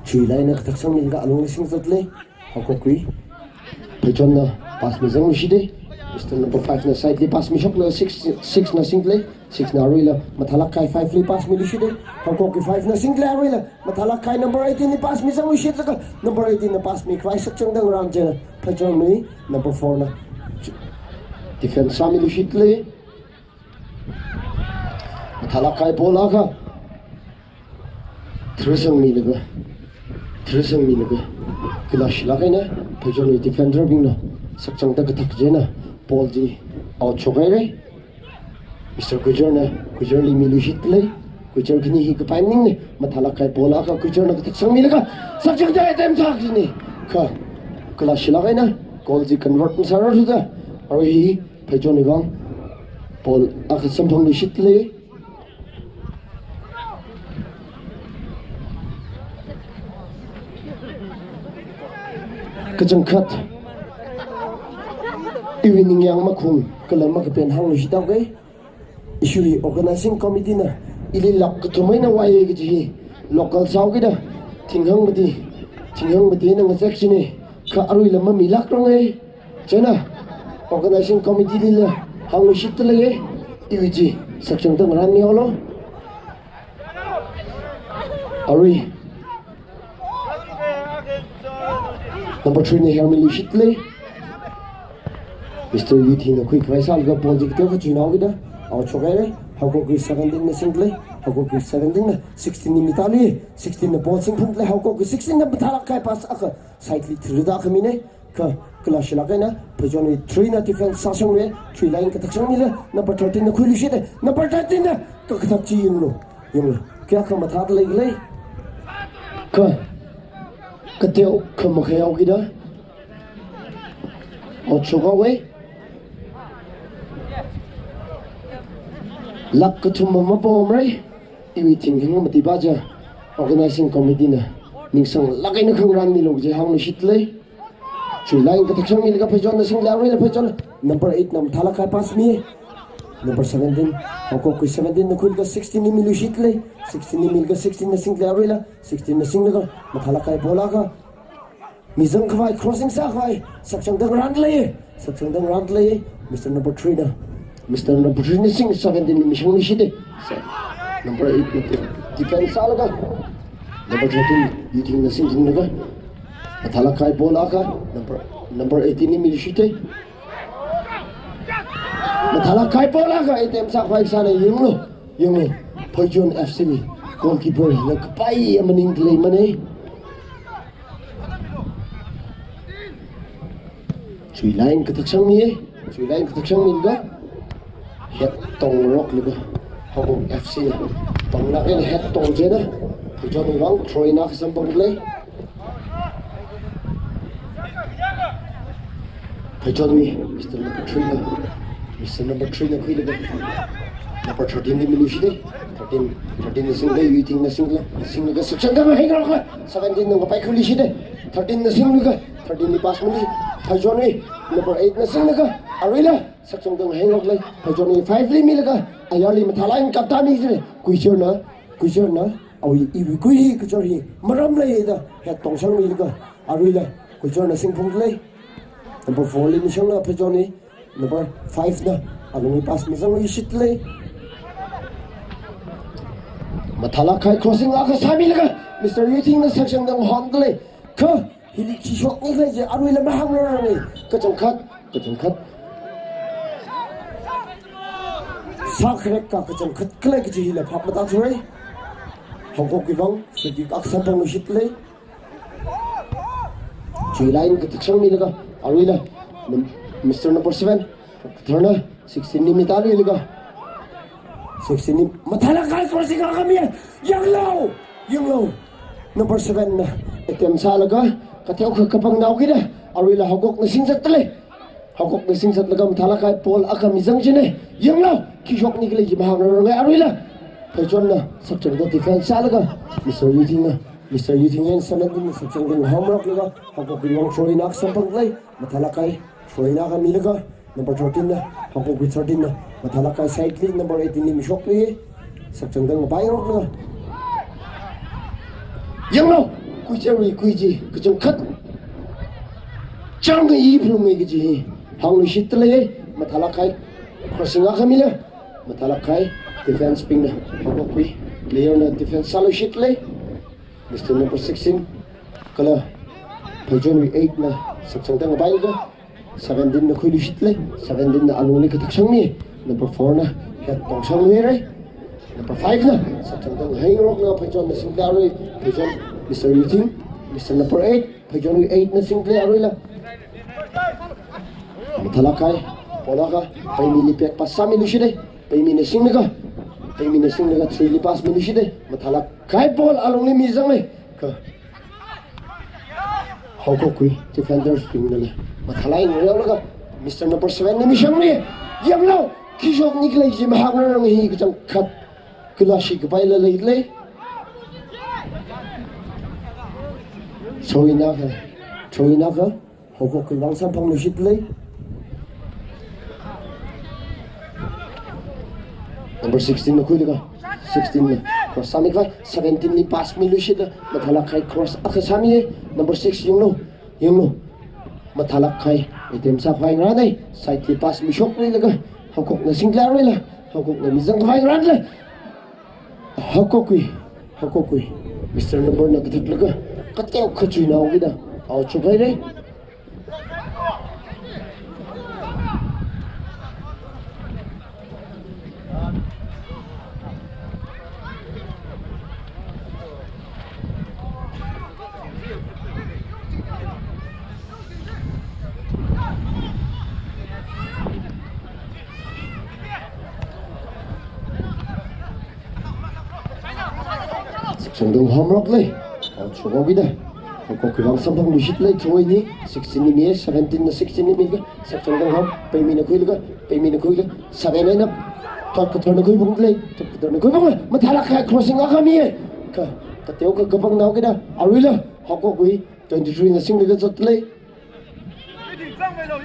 Chuilaina kathak shangmilaga alungli singzat lei. Haokok wui Pheichonna pass mizangluishita. Mister number five na side li pass mishokla six, six na singda lei. Six na aruila mathālāk kahai five li pass miluishita. Haokok wui five na singda lei aruila mathālāk kahai number eighteen li pass mizangluishitlaga number eighteen na pass mikhavai sakchangda ngarān china Pheichon wui number four na defense sāmiluishita lei. Mathālāk kahai ball akha tharasangmilaga, tharasangmilaga, kalāshilāk eina Pheichon wui defender bingna sakchangda kathak china ball chi out shokhaira. Mister Gujarna, Gujarli miluishita lei. Gujar khani hi kapai maningna, mathālāk kahai ball akha Gujarna kathak shangmilaga sakchangda attempt sā kajina. Kha kalāshilāk eina goal chi convert masārarthuda, arui hi Pheichon wuivang ball akha samphangluishita lei. Kachangkhat iwui ningyāng makhung kala makapen hāngluishit haoga. Ishiwui organizing committee na ili lāk kathum eina vāya kaji hi local sāhaokida thinghāng mati, thinghāng mati eina ngazek kajina, kha aruila mamilākranga. China organizing committee lila hāngluishitda leiya, iwui chi sakchangda ngarānmihaolu. Arui number three na hermiluishita lei. Mister Yuthingna khuikhavai sālaga ball chi kateokha chuinahaokida out shokhaira. Haokok wui seventeen na singda lei. Haokok wui seventeen na sixteen li mitāli. Sixteen na ball singphungda lei. Haokok wui sixteen na mathālāk kahai pass akha side li thirida akha mina. Kha kalāshilāk eina Pheichon wui three na defense sāshangmi, chuilaina kathak shangmila number thirteen na khuiluishita. Number thirteen na kakathak chi yanglu, yanglu, kayākha mathāda leikhala. Kha kateokha makhaihaokida out shokhaowa. Lāk kathum mapomra. Iwui thinghāng mati pa chi organizing committee na ningsanglāk eina khangarānmilu kaji hāngluishita lei. Chuilaina kathak shangmilaga Pheichonna singda lei aruila Pheichonna number eight na mathālāk kahai pass mi. Number seventeen, Haokok wui seventeen na khuilaga sixteen li miluishita lei. Sixteen li milaga sixteen na singda lei aruila sixteen na singlaga mathālāk kahai ball akha mizangkhavai, crossing sākhavai sakchangda ngarānda lei, sakchangda ngarānda lei. Mister number three na, Mister number three na sing, seventeen li mishangluishita. Number eight na defense sālaga number thirteen Yuthingna singlaga mathālāk kahai ball akha number, number eighteen li miluishita. Mathālāk kahai ball akha attempt sākhavai sāna, yanglu, yanglu. Pheichon F C wui goalkeeper hina kapai maningda leimana. Chuilaina kathak shangmi, chuilaina kathak shangmilaga head tongroklaga Haokok F C na panglāk eina head tong china Pheichon wuivang throw-in akha samphangda lei. Pheichon wui Mister number three na, Mister number three na khuilaga number thirteen li miluishita. Thirteen, thirteen na singda, Yuthingna singla, singlaga sakchangda ngahengrokla seventeen na ngapai khuiluishita. Thirteen na singlaga thirteen li pass mili. Pheichon wui number eight na singlaga aruila sakchangda ngahengrokla Pheichon wui five li milaga ayarli mathālāk eina kaptāmi jina. Gujarna, Gujarna, awui iwui gui hi, Gujar hi maram leida head tongshangmilaga aruila Gujarna singphungda lei. Number four li mishanglaga Pheichon wui number five na alungli pass mizangluishita lei. Mathālāk kahai crossing akha sāmilaga Mister Yuthingna sakchangda ngahonda lei. Kha hili khi shokngaikhala chi aruila mahāngraranga. Kachangkhat, kachangkhat sākharek ka kachangkhat khalei kaji hila phap matāthura. Haokok wuivang free kick akha samphangluishita lei. Chuilaina kathak shangmilaga aruila num-, Mister number seven, kathar na sixteen li mitāluilaga sixteen li mathālāk kahai crossing akha mi, yanglu, yanglu. Number seven na attempt sālaga kateokha kapangnaokida Aruila Haokokna singzatdalei. Haokokna singzatlaga mathālāk kahai ball akha mizang jine. Yanglu, khi shokni khalei chi mahāngrarngai aruila. Pheichonna sakchangda defense sālaga, Mister Yuthingna, Mister Yuthing eina Sanadinna sakchangda ngahānroklaga, Haokokna throw-in akha samphangdalei. Mathālāk kahai throw-in akha milaga, number thirteen na, Haokokna thirteen na, mathālāk kahai side li number eighteen li mishokli, sakchangda ngapaingarokla. Yanglu, Kuicherwui kui chi kachangkhat chang kayi phulungai kaji hi hāngluishitdalei. Mathālāk kahai crossing akha mila, mathālāk kahai defense bingna, Haokokwui player na defense sāluishitdalei. Mister number sixteen, kala Pheichonwui eight na sakchangda ngapailaga, seventeen na khuiluishitdalei. Seventeen na alungli kathak sangmi. Number four na head tong sangmi rai. Number five na sakchangda ngahāngarokla, Pheichonna singdalei arui. Pheichon, Mister Yuthing, Mister number eight, Pheichonwui eight na singdalei aruila. Mathālāk kahai ball akha Peimili back pass sāmiluishitdalei. Peimina singlaga, Peimina singlaga three li pass miluishitdalei. Mathālāk kahai ball alungli mizanglei. Kha Haokokwui defenders bingna lei mathālāk eina ngareolaga, Mister number seven na mishangli. Yanglu, khi shokni khalei chi mahāngrarngai hi kachangkhat kala shikapaila leilei. Throw-in akha, throw-in akha Haokokwui vang samphangluishitdalei. Number sixteen na khuilaga, sixteen na cross sāmikhavai, seventeen li pass miluishitla, mathālāk kahai cross akha sāmi. Number six, yanglu, yanglu. Mathālāk kahai attempt sākhavai ngarānei, side li pass mishokluilaga, Haokokna singdalei aruila, Haokokna mizangkhavai ngarānlei. Haokokwui, Haokokwui Mister number na kathaklaga, kateokha chuinaokida out shokhairei. Sakchangda ngahānroklei. Out shokhaokida. Haokokwui vang samphangluishitlei, throw-in hi. Sixteen li mi, seventeen na sixteen li mi. Sakchangda ngahān, Peimina khuilaga, Peimina khuilaga. Seven eina Thotkathorna khuiphunglei, Thotkathorna khuiphunglei. Mathālāk kahai crossing akha mi. Kha, kateokha kapangnaokida. Aruila, Haokokwui twenty-three na singlaga zatlei.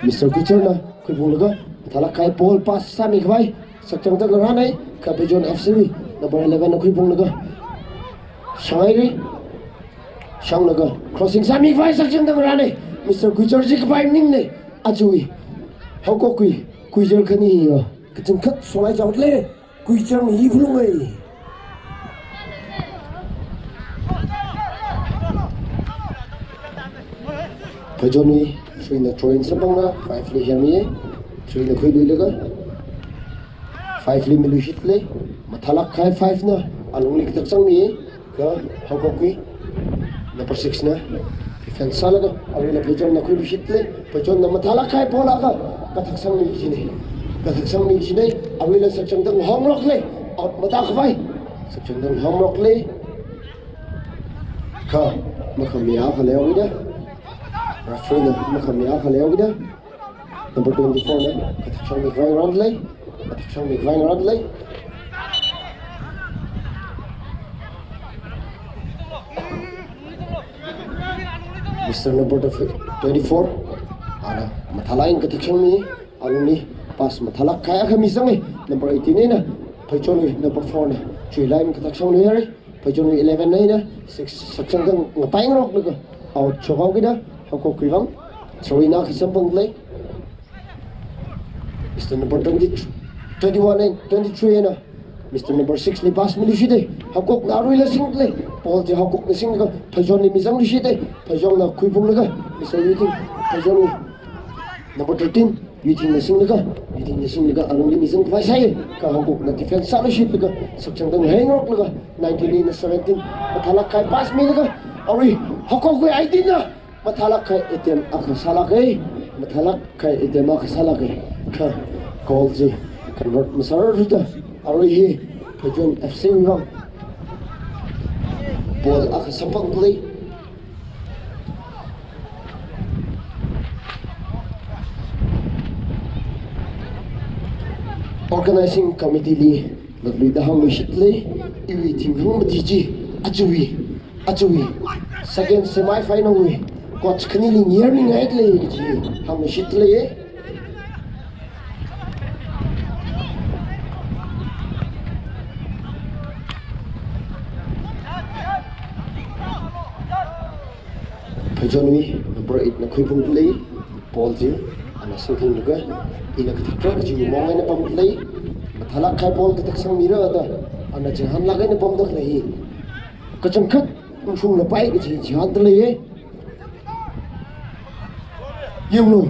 Mister Kuicherna khuiphunglaga, mathālāk kahai ball pass sāmikhavai, sakchangda ngarānei, kha Pheichon F C wui number eleven na khuiphunglaga, shanghairei, shanglaga, crossing sāmikhavai, sakchangda ngarānei, Mister Kuicher chi kapai maningnei, ajawui, Haokokwui, Kuicher khani yo, kachangkhat songai chaotlei. Kuicher hi phulungai. Pheichonwui, three na throw-in samphangna, five li hemi, three na khuiluilaga, five li miluishitlei, mathālāk kahai five na, alungli kathak sangmi, kha Haokokwui number six na defense sālaga, aruila Pheichonna khuiluishitlei, Pheichonna mathālāk kahai ball akha kathak sangmi jinei, kathak sangmi jinei, aruila sakchangda ngahānroklei, out matākhavai, sakchangda ngahānroklei, kha makhami akha leihaokida, referee na makhami akha leihaokida. Number twenty-four na kathak sangmikhavai ngarānlei, kathak sangmikhavai ngarānlei. Mister number twenty-four, ana mathālāk eina kathak sangmi, alungli pass mathālāk kahai akha mizanglei, number eighteen eina, Pheichonwui number four na chuilāk eina kathak sangluihairei. Pheichonwui eleven eina six sakchangda ngapaingaroklaga out shokhaokida, Haokokwui vang throw-in akha samphangdalei. Mister number twenty, twenty-one eina twenty-three eina Mister number six li pass miluishitei. Haokokna aruila singdalei. Ball chi Haokokna singlaga Pheichonli mizangluishitei. Pheichonna khuiphunglaga, Mister Yuthing, Pheichonwui number thirteen, Yuthingna singlaga, Yuthingna singlaga alungli mizangkhavai sāi, kha Haokokna defense sāluishitlaga, sakchangda ngahānroklaga, nineteen eina seventeen, mathālāk kahai pass milaga, arui, Haokokwui eighteen na, mathālāk kahai attempt akha sālākei, mathālāk kahai attempt akha sālākei, kha goal chi convert masārarthuda, arui hi, Pheichon F C wui vang ball akha samphangdalei. Organizing Committee li, latluida hāngluishit lei, iwui thing hāngmati chi, ajawui, ajawui, second semi final wui, coach khanili ngayarmingai lei chi, hāngluishit lei. Pheijonwui number eight na khuiphungda lei, ball chi, ana singphunglaga, ina kathakra kaji mong eina pamda lei, mathālāk kahai ball kathak sangmira da, ana chihānlāk eina pamda khalei hi. Kachangkhat, ungshunglapai kaji chihānda lei ye. Yanglu,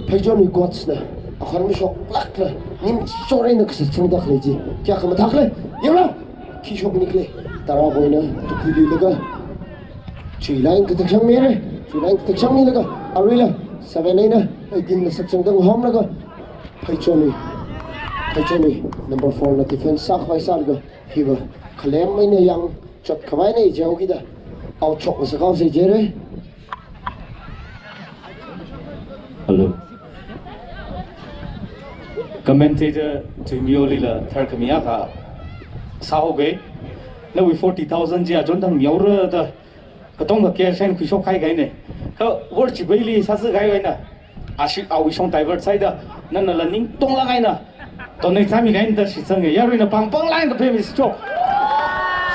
Pheijonwui coach na, akhon mashoklākla, ning chor eina kasā sangda khalei chi, kayākha mathā khala, yanglu, khi shokni khala, tarābingna, tukhuiluilaga, chuilaga kathak sangmira, chuilaga kathak sangmilaga, aruila, seven eina, eighteen na sakchangda ngahomlaga, Pheijonwui, Pheijonwui, number four na defense sākhavai sālaga, hiva, khalem eina yang, chot khavai eina jaokida, out shok sākhaosei jira. Hello. Commentator Tuimiolila tharkhami akha sāhaoga. Nawui forty thousand chi achon thang mihaora da. Katonga cash eina khuishok kahai kahaina. Kha worship li sāsa kahai eina. Ashi awui shong divert sāhaida. Nanala ningtonglāk eina. Donate sāmi kahaina da shitsanga. Yaruina pāng pāng line ka payment chok.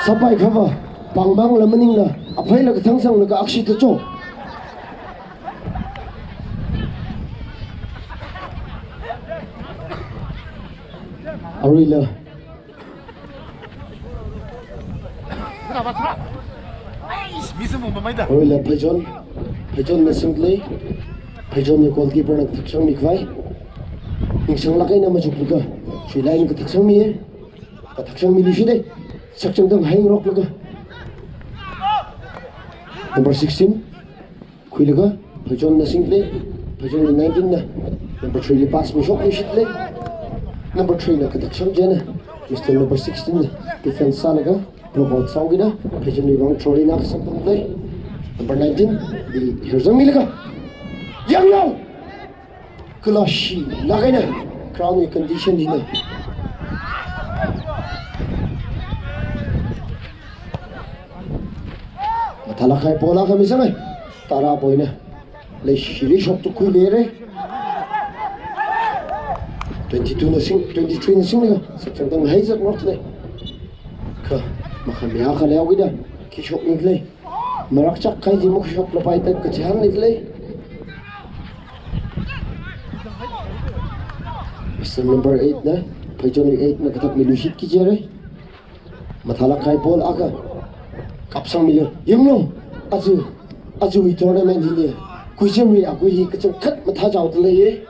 Sāpai khava, pāng pāngla maningla, aphaila kathang sanglaga akshida chok. Aruila. Aruila Pheijon, Pheijon na singda lei, Pheijonwui goalkeeper na kathak sangmi khavai. Ningsanglāk eina machuklaga, chuilaga kathak sangmi ye, kathak sangmiluishit lei, sakchangda ngahai ngaroklaga. Number sixteen. Khuilaga, Pheijon na singda lei, Pheijon na nineteen na, number three li pass mishokluishit lei, number three na kathak sangchina, Mister number sixteen na, defense sālaga, block out sāhaokida, Pheijonwui vang throw eina kasā pamda lei, number nineteen, li hersangmilaga, yanglu! Kala shilāk eina, ground wui condition hina. Mathālāk kahai ball akha misangai. Tarābingna. Leishili shok tukhuiluira. Twenty-two na sing, twenty-three na singlaga, sakchangda ngahai zatngarok lei. Kha, makhamayā khalei haokida, khi shokni khala. Marakchak kahai chi makhuishoklapai da kachihānni khala. Mister number eight na, Pheijon eight na kathak miluishit ki jira. Mathālāk kahai ball akha. Kapsangmilu. Yanglu. Aja, ajawui tournament hili. Khuichimwui akui hi kachangkhat mathā jaoda lei ye.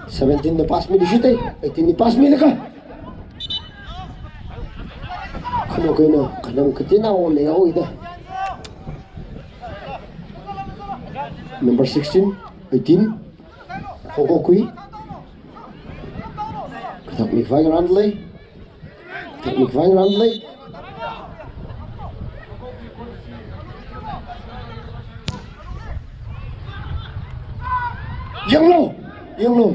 Seventeen na pass miluishit lei. Eighteen na pass milaga. Khanao kaina, khanam katina o leo ida. Number sixteen, eighteen. Hokokhui. Kathak mikhavai ngarān lei. Kathak mikhavai ngarān lei. Yanglu, yanglu.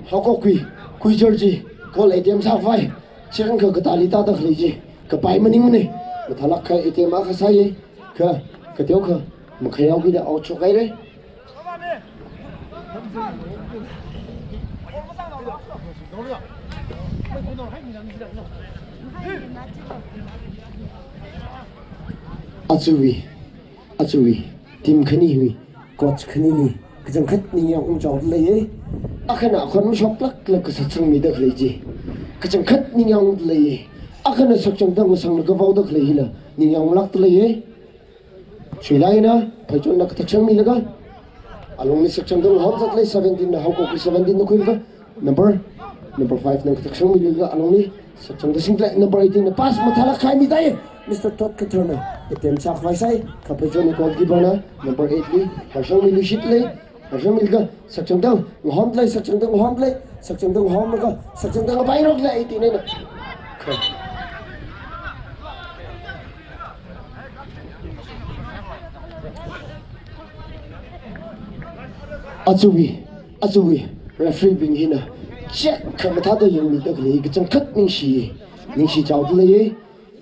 Hokokhui, khuichar chi, goal attempt sākhavai. Chirang kha katāli tāda khalei chi, kapai maningmana. Mathālāk kahai attempt akha sāya, kha, kateokha, makhayao kida out shokhaira. Ajawui, ajawui, team khaniwui, coach khaniwui, kachangkhat ningyāng ungchaoda leiya. Akhana akhon mashoklākla kasā sangmida khalei chi, kachangkhat ningyāngda leiya. Akhana sakchangda ngasanglaga vaoda khalei hila, ningyānglākda leiya. Chuilaga eina, Pheichonna kathak sangmilaga. Alungli sakchangda ngahom zat lei, seventeen na Haokokhui seventeen na khuilaga. Number, number five na kathak sangmilaga, alungli sakchangda singda lei, number eighteen na pass mathālāk kahai midai. Mister Todd Kathar na attempt sākhavai sai, kha Pheichon goalkeeper na, number eight li, harsangmiluishit lei. Harsangmilaga, sakchangda ngahom lei, sakchangda ngahom lei, sakchangda ngahomlaga, sakchangda ngapairok lei, eighteen na. Ajawui, ajawui, referee bing hina, Chek kha mathāda yangmida khalei kachangkhat ningshi, ningshi chaoda leiya.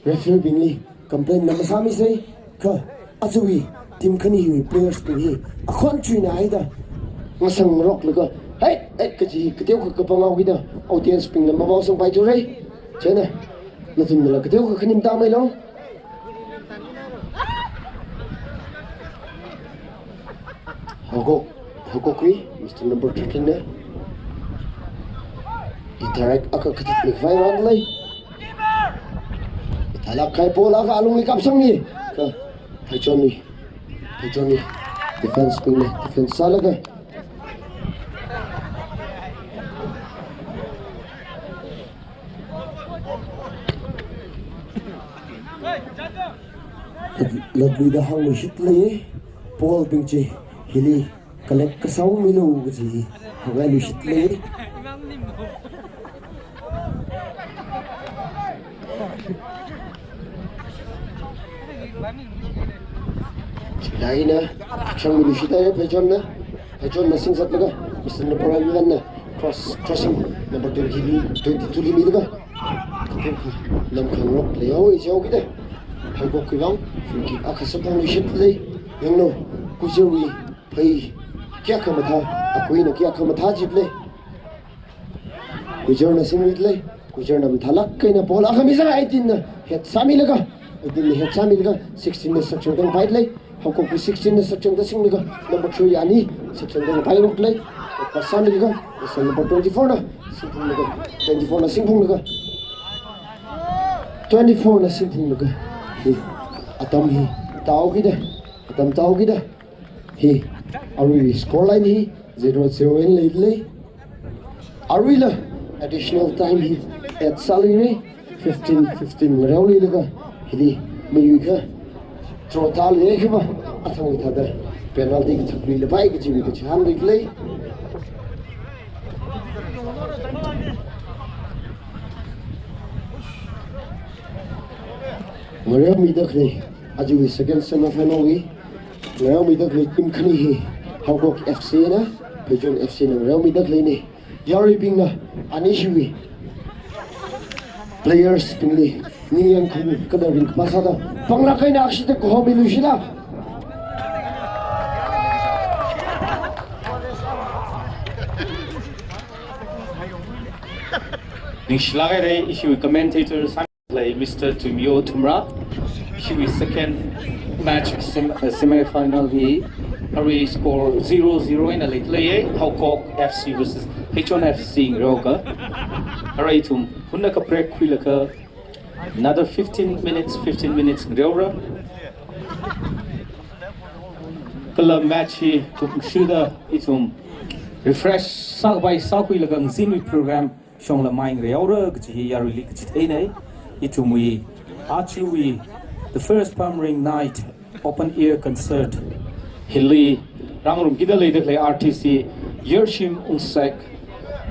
Referee bingli complain na masāmisei, kha ajawui team khani hiwui players bing hi akhon chuina haida ngasang roklaga, "Hey, hey," kaji kateo kha kapangao kida audience bingna mavao sangpai thurai. Chieina nathumnala kateo kha khanim tamai lo. Haokok, Haokokwui, Mister Number thirteen na. Interact akha khathak ni khavai rānlei. Thalak khai ball akha alungli kapsangmi. Kha Pheichonwui, Pheichonwui defense bingna defense sālaga. Latluida hāngluishitlei, ball bing chi hili collect kasāmilu kaji hāngluishitlei. Chila eina shangmiluishita ya Pheichonna. Pheichonna singzatlaga, Mister Napoleon na cross, crossing number twenty li, twenty-two li milaga, kaphung kha lamkhangarok leihaowa jihaokida. Haokokwui vang free kick akha samphangluishitlei. Yanglu, Kuijarwui phei kayākha mathā, akuina kayākha mathā jiplei. Kuijarna singmitlei, Kuijarna mathālāk eina ball akha mizang, eighteen na head sāmilaga, eighteen na head sāmilaga, sixteen na sakchangda ngapaitlei. Haokokwui sixteen na sakchangda singlaga, number three ani sakchangda ngapairoklei. Pass sāmilaga, number twenty-four na singphunglaga, twenty-four na singphunglaga, twenty-four na singphunglaga. Hi, atam hi tāhaokida, atam tāhaokida. Hi, arui score line hi zero zero eina leilei. Aruila additional time hi add sāluira, fifteen fifteen ngareoleilaga, hili mayuikha draw tālui khava, athang thāda penalty kathakluilapai kajiwui kachihān leilei. Ngareomida khalei, ajawui second semi final wui ngareomida khalei team khani hi Haokok F C na, Pheichon F C na ngareomida khaleina. Yaruibingna anishiwui players bingli ningyāng khaung kala ringkaphā sāda panglāk eina akshida kahomiluishila. Ningshilāk haira, ishiwui commentator sālei Mister Tumyo Thumra. Ishiwui second match sem-, uh, semi-final hi arui score zero zero eina leilei, Haokok F C versus Pheichon F C ngareoakha. Arui ithum hunna kha break khuilaga another fifteen minutes, fifteen minutes ngareora. Kala match hi kupshuda ithum refresh sākapai sākhuilaga ngazinwui program shongla mai ngareohaora kaji hi yaruili kachitheina. Ithumwui ajawui The First Palm Ring Night open air concert hili rāngarumkida leida khalei artist hi Yershim Ungsak,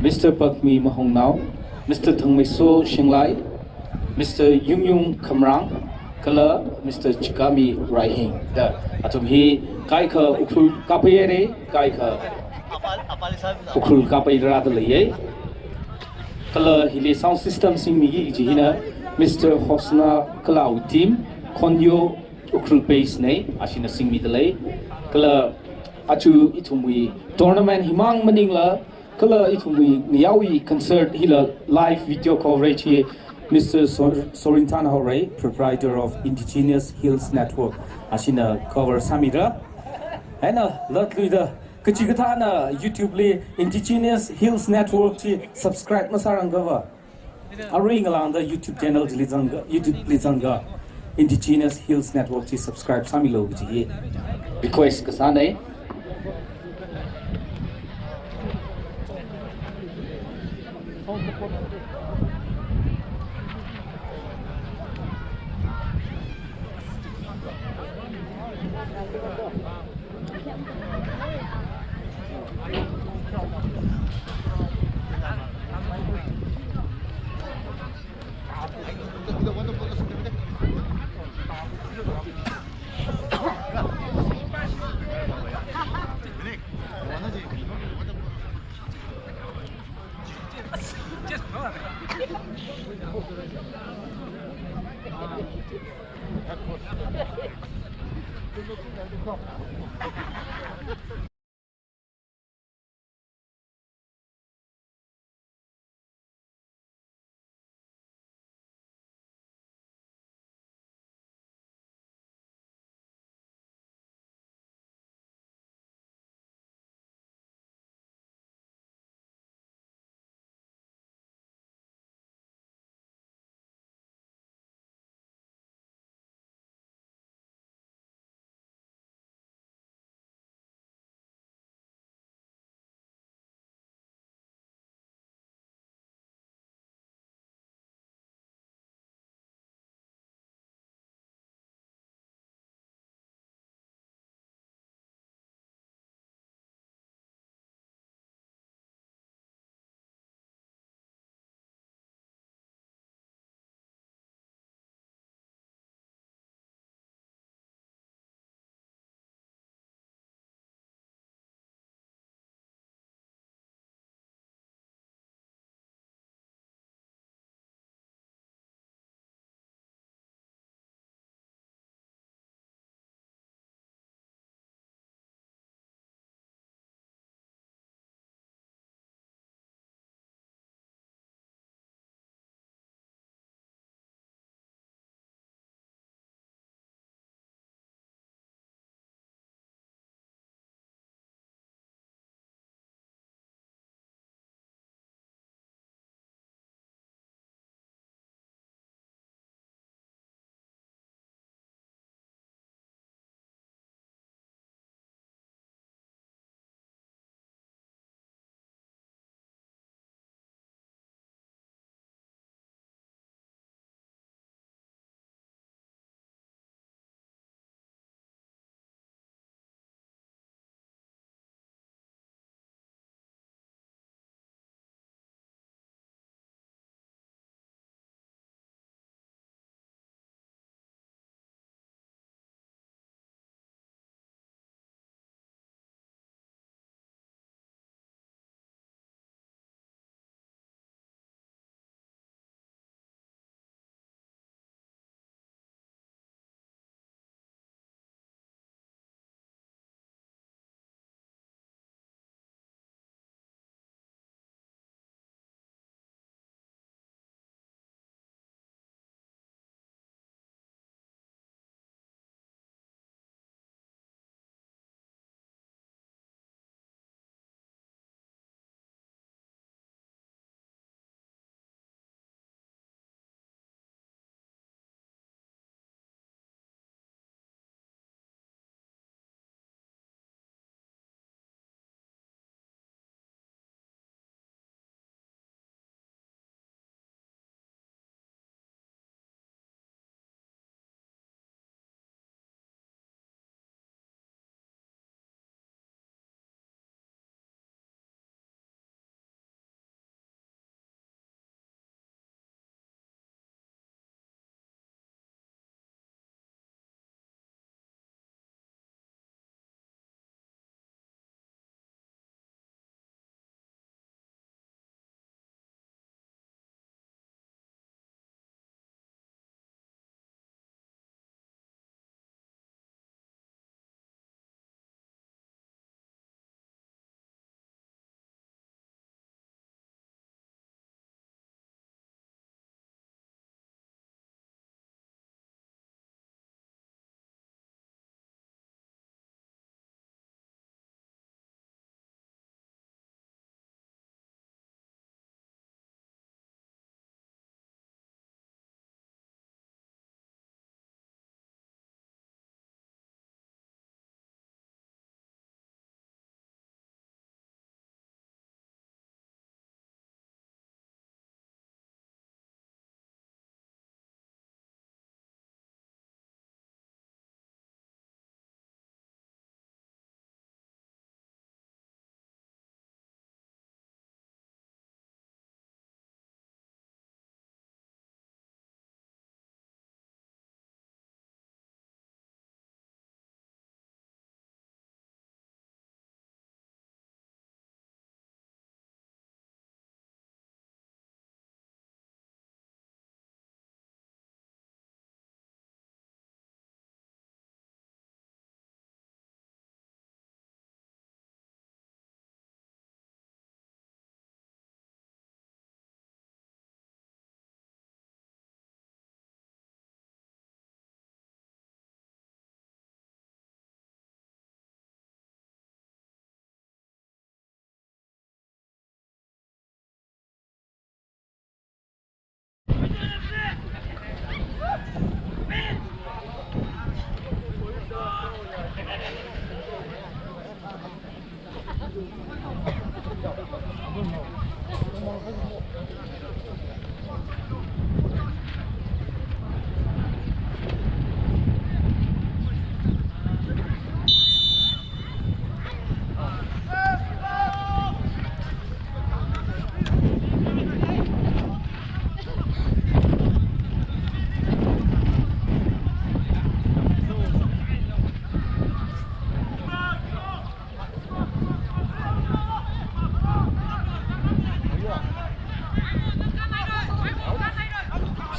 Mister Pakmi Mahongnao, Mister Thangmeiso Shinglai, Mister Yungyung Khamrang, kala Mister Chikami Raihing da athum hi kaikha Ukhrul kapai haira, kaikha Ukhrul kapai rāda leiya. Kala hili sound system singmiki kaji hina Mister Hosna kala awui team, Khonyo Ukhrul base na, ashina singmida lei. Kala aja ithumwui tournament himang maningla, kala ithumwui ngayaowui concert hila live video coverage hi Mister Sor-, Sorintan Haorai, proprietor of Indigenous Hills Network, ashina cover sāmira. Eina latluida kachikathāna YouTube li Indigenous Hills Network chi subscribe masārangakha, arui ngalāngda YouTube channel chili zanga, YouTube li zanga, Indigenous Hills Network chi subscribe sāmilu kaji hi request kasāna.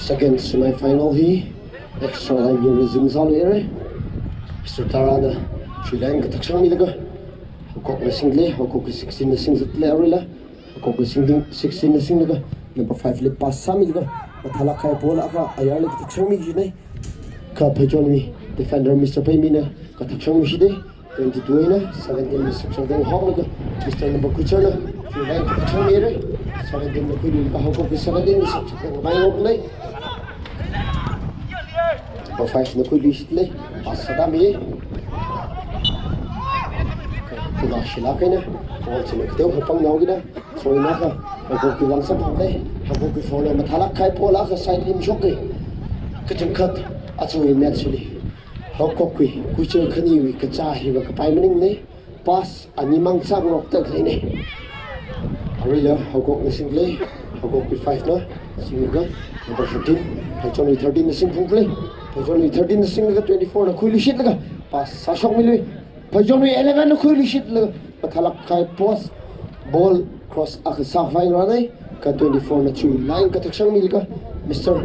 Second semi-final hi extra time hi resume sāluira. Mister Tarana chuilain kathak sangmilaga Haokokna singda lei, Haokokna sixteen na singzatda lei aruila. Haokokna singding, sixteen na singlaga number five li pass sāmilaga mathālāk kahai ball akha ayarli kathak sangmi jina. Kha Pheichonwui defender Mister Paimina kathak sangmishida. Twenty-two eina seventeen na sakchangda honglaga Mister Number Kucharna chuilain kathak sangmira. Seventeen na khuiluilaga Haokokna seventeen na sakchangda mailākla. Number five na khuiluishitda lei, pass sāda mi. Kula shilāk eina ball china kateo hapang naogina. Throw-in akha Haokokwui vang samphangda lei. Haokokwui forward mathālāk kahai ball akha side lim shoka. Kachangkhat aja match li Haokokwui kuichar khaniwui kachā hiva kapai maningna. Pass animang sāngarokda khaleina. Aruila Haokokna singda lei, Haokokwui five na singlaga number thirteen, Pheichonwui thirteen na singphungda lei. Pheichonwui thirteen na singlaga twenty-four na khuiluishitlaga pass sāshokmilui. Pheichonwui eleven na khuiluishitlaga mathālāk kahai post ball cross akha sākhavai ngarāna. Kha twenty-four na chuilain kathak sangmilaga Mister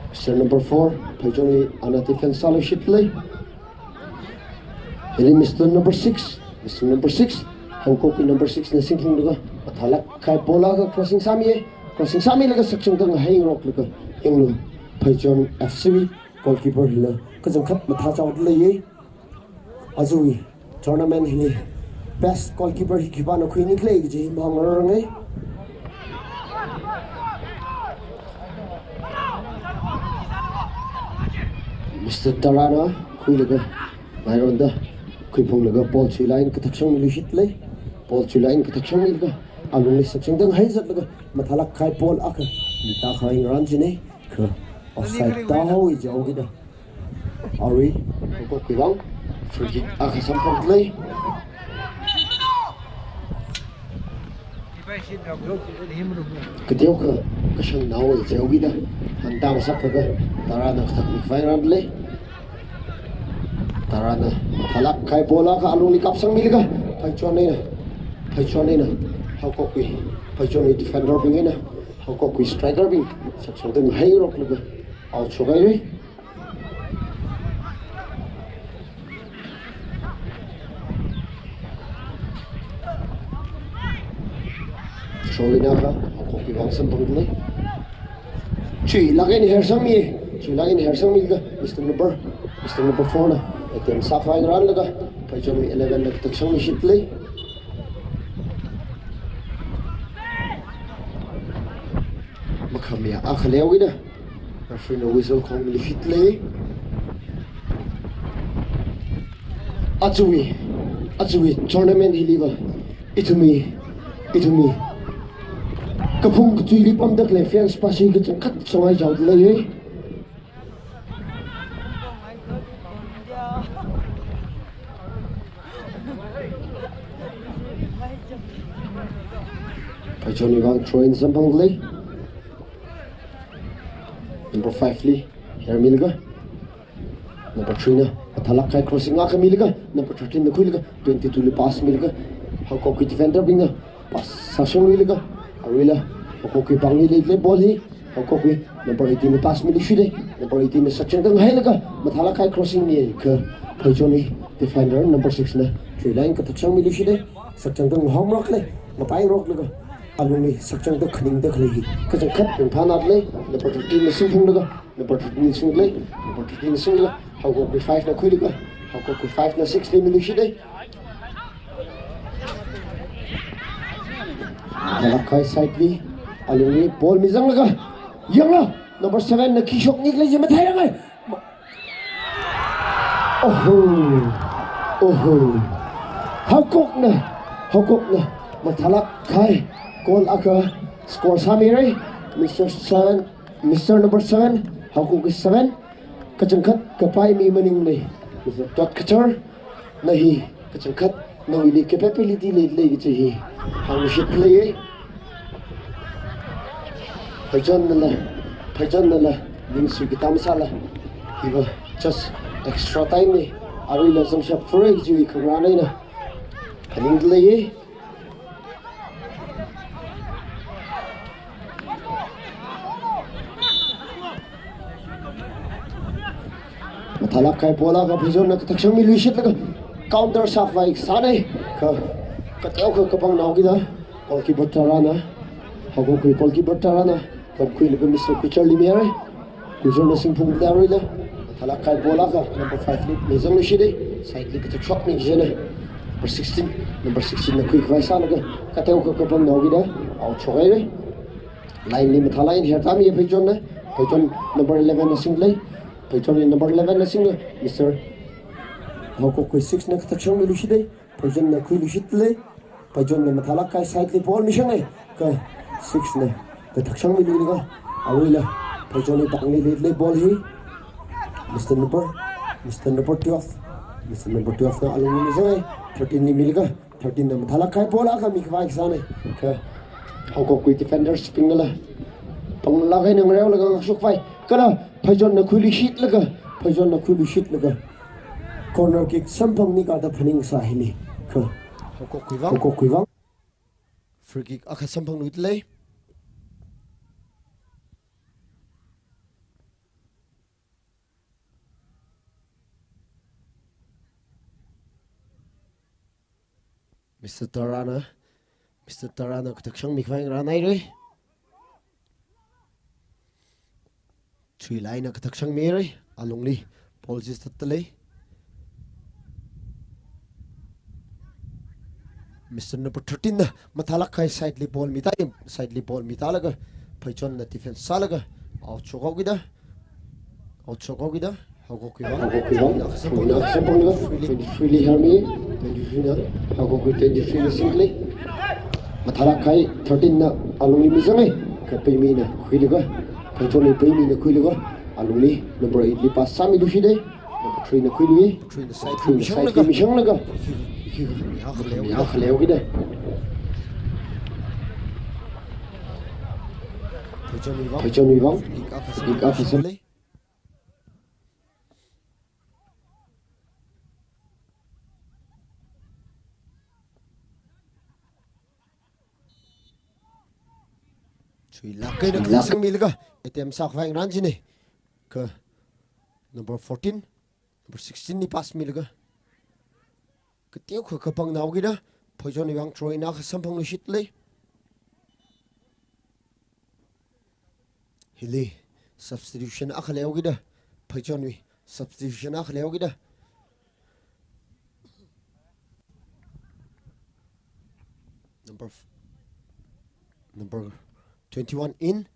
Mister Number four, Pheichonwui ana defense sāluishitda lei. Hili Mister Number six, Mister Number six, Haokokwui number six na singphunglaga mathālāk kahai ball akha crossing sāmiya. Crossing sāmilaga sakchangda ngahai ngaroklaga yanglu, Pheichon F C wui goalkeeper hila kachangkhat mathāchaoda leiya. Ajawui tournament hili best goalkeeper hi khipāna khuini khala kaji mahāngrarngai. Mister Tarana khuilaga, ngaironda khuiphunglaga ball chuilain kathak sangmiluishitda lei. Ball chuilain kathak sangmilaga alungli sakchangda ngahaizatlaga mathālāk kahai ball akha mitākhavai ngarān jina. Kha offside tāhaowa jihaokida. Arui Haokokwui vang free kick akha samphangda lei. Kateokha kashang naowa jihaokida, hantang saklaga Tarana kathak mikhavai ngarānda lei. Tarana mathālāk kahai ball akha alungli kapsangmilaga Pheichon eina, Pheichon eina Haokokwui, Pheichonwui defender bing eina Haokokwui striker bing sakchangda ngahai ngaroklaga out shokhaira. Throw-in akha Haokokwui vang samphangda lei. Chuilāk eina hersangmi, chuilāk eina hersangmilaga Mister Number, Mister Number four na attempt sākhavai ngarānlaga Pheichonwui eleven na kathak sangmishitda lei. Makhamiya akha leihaokida referee na whistle khongmiluishitda lei. Ajawui, ajawui tournament hiliva ithumwui, ithumwui kaphung katuili pamda khalei fans pāshi kachangkhat sangaichaoda leiya. Pheichonwui vang throw-in samphangda lei. Number five li hermilaga, number three na mathālāk kahai crossing akha milaga, number thirteen na khuilaga, twenty-two li pass milaga, Haokokwui defender bingna pass sāshungluilaga, aruila Haokokwui pāngli leilei ball hi, Haokokwui number eighteen na pass miluishitda, number eighteen na sakchangda ngahailaga mathālāk kahai crossing miya. Kha Pheichonwui defender number six na chuilain kathak sangmiluishitda, sakchangda ngahomrokla, mapaingaroklaga alungli sakchangda khaningda khalei hi kachangkhat pengphānada lei. Number thirteen na singphunglaga, number thirteen singda lei, number thirteen singlaga Haokokwui five na khuilaga, Haokokwui five na six li miluishitda. Mathālāk kahai side li alungli ball mizanglaga, yanglu, number seven na khi shokni khala chi matheirangai. Oho. Oho. Haokokna, Haokokna mathālāk kahai goal akha score sāmira. Mister seven, Mister Number seven, Haokokwui seven, kachangkhat kapai mi maningmana. Mister Dot Kachar na hi kachangkhat nawuili capability leilei kaji hi hāngshitda leiya. Pheichonnala, Pheichonnala ningsui katam sāla, hiva just extra time na, aruila zangshap fare kaji khangarān eina phaningda leiya. Mathālāk kahai ball akha Pheichonna kathak sangmiluishitlaga counter sākhavai sānei. Kha, kateokha kapangnao kida goalkeeper tarāna, Haokok Kui goalkeeper tarāna pamkhuilaga Mister Kuichar li mihaira. Kuicharna singphungda aruila mathālāk kahai ball akha number five li mizangluishitei. Side li kathak shokmi kajina. Number sixteen, number sixteen na khuikhavai sālaga kateokha kapangnao kida out shokhaira. Line li mathālāk eina hertāmi Pheichonna. Pheichon number eleven na singdalei. Pheichon number eleven na singda Mister Haokok Kui six na kathak sangmiluishitei. Pheichonna khuiluishitdalei. Pheichonna mathālāk kahai side li ball mishanga. Kha six na kathak sangmiluilaga aruila Pheichon li pāngli leidalei ball hi. Mister Number, Mister Number twelve, Mister Number twelve na alungli mizanga. Thirteen li milaga, thirteen na mathālāk kahai ball akha mikhavai sānei. Kha Haokok Kui defenders bingnala panglāk eina ngareolaga ngashokhavai. Kala Pheichonna khuiluishitlaga, Pheichonna khuiluishitlaga corner kick samphangni kaja phaningsā hili. Kha Haokok Kui vang. Haokok Kui vang. Free kick akha samphangluidalei. Mister Tarana, Mister Tarana kathak sangmikhavai ngarānhaira. Chuilai na kathak sangmihaira, alungli ball chi zatdalei. Mister Number thirteen na mathālāk kahai side li ball mitāi, side li ball mitālaga Pheichonna defense sālaga out shokhaokida. Out shokhaokida, Haokok Kui vang. Haokok Kui vang. Samphangna, samphangna, twenty-three li hermi, twenty-three na, Haokok Kui twenty-three na singdalei. Mathālāk kahai thirteen na alungli mizanga. Kha Peimi na khuilaga, Pheichon li Peimi na khuilaga alungli number eight li pass sāmiluishitei. Number three na khuilui. Three na side, three na side mishanglaga. Mishanglaga. Hi, hi, hi, hi, hi, hi, hi, hi, hi, hi, hi. Pheichon wui vang. Pheichon wui vang. Kick akha sāmi. Kick akha sāmi. Chuilāk eina kathak sangmilaga attempt sākhavai ngarān jinei. Kha number fourteen, number sixteen li pass milaga kateokha kapangnao kida Pheichon wui vang throw-in akha samphangluishitdalei. Hili substitution akha leihaokida, Pheichon wui substitution akha leihaokida. Number f-, number twenty-one in.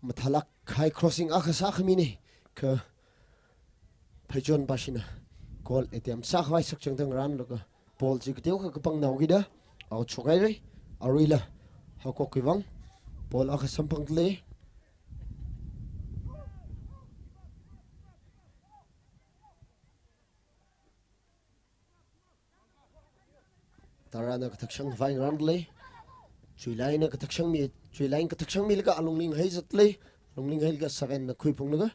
Mathālāk kahai crossing akha sākhaminei. Kha Pheichon pashina goal attempt sākhavai sakchangda ngarānlaga ball chi kateokha kapangnao kida out shokhaira. Aruila Haokok Kui vang. Ball akha samphangdalei. Tarana kathak sangkhavai ngarāndalei. Chuilai na kathak sangmi, Chuilai kathak sangmilaga alungli ngahai zatdalei. Alungli ngahailaga seven na khuiphunglaga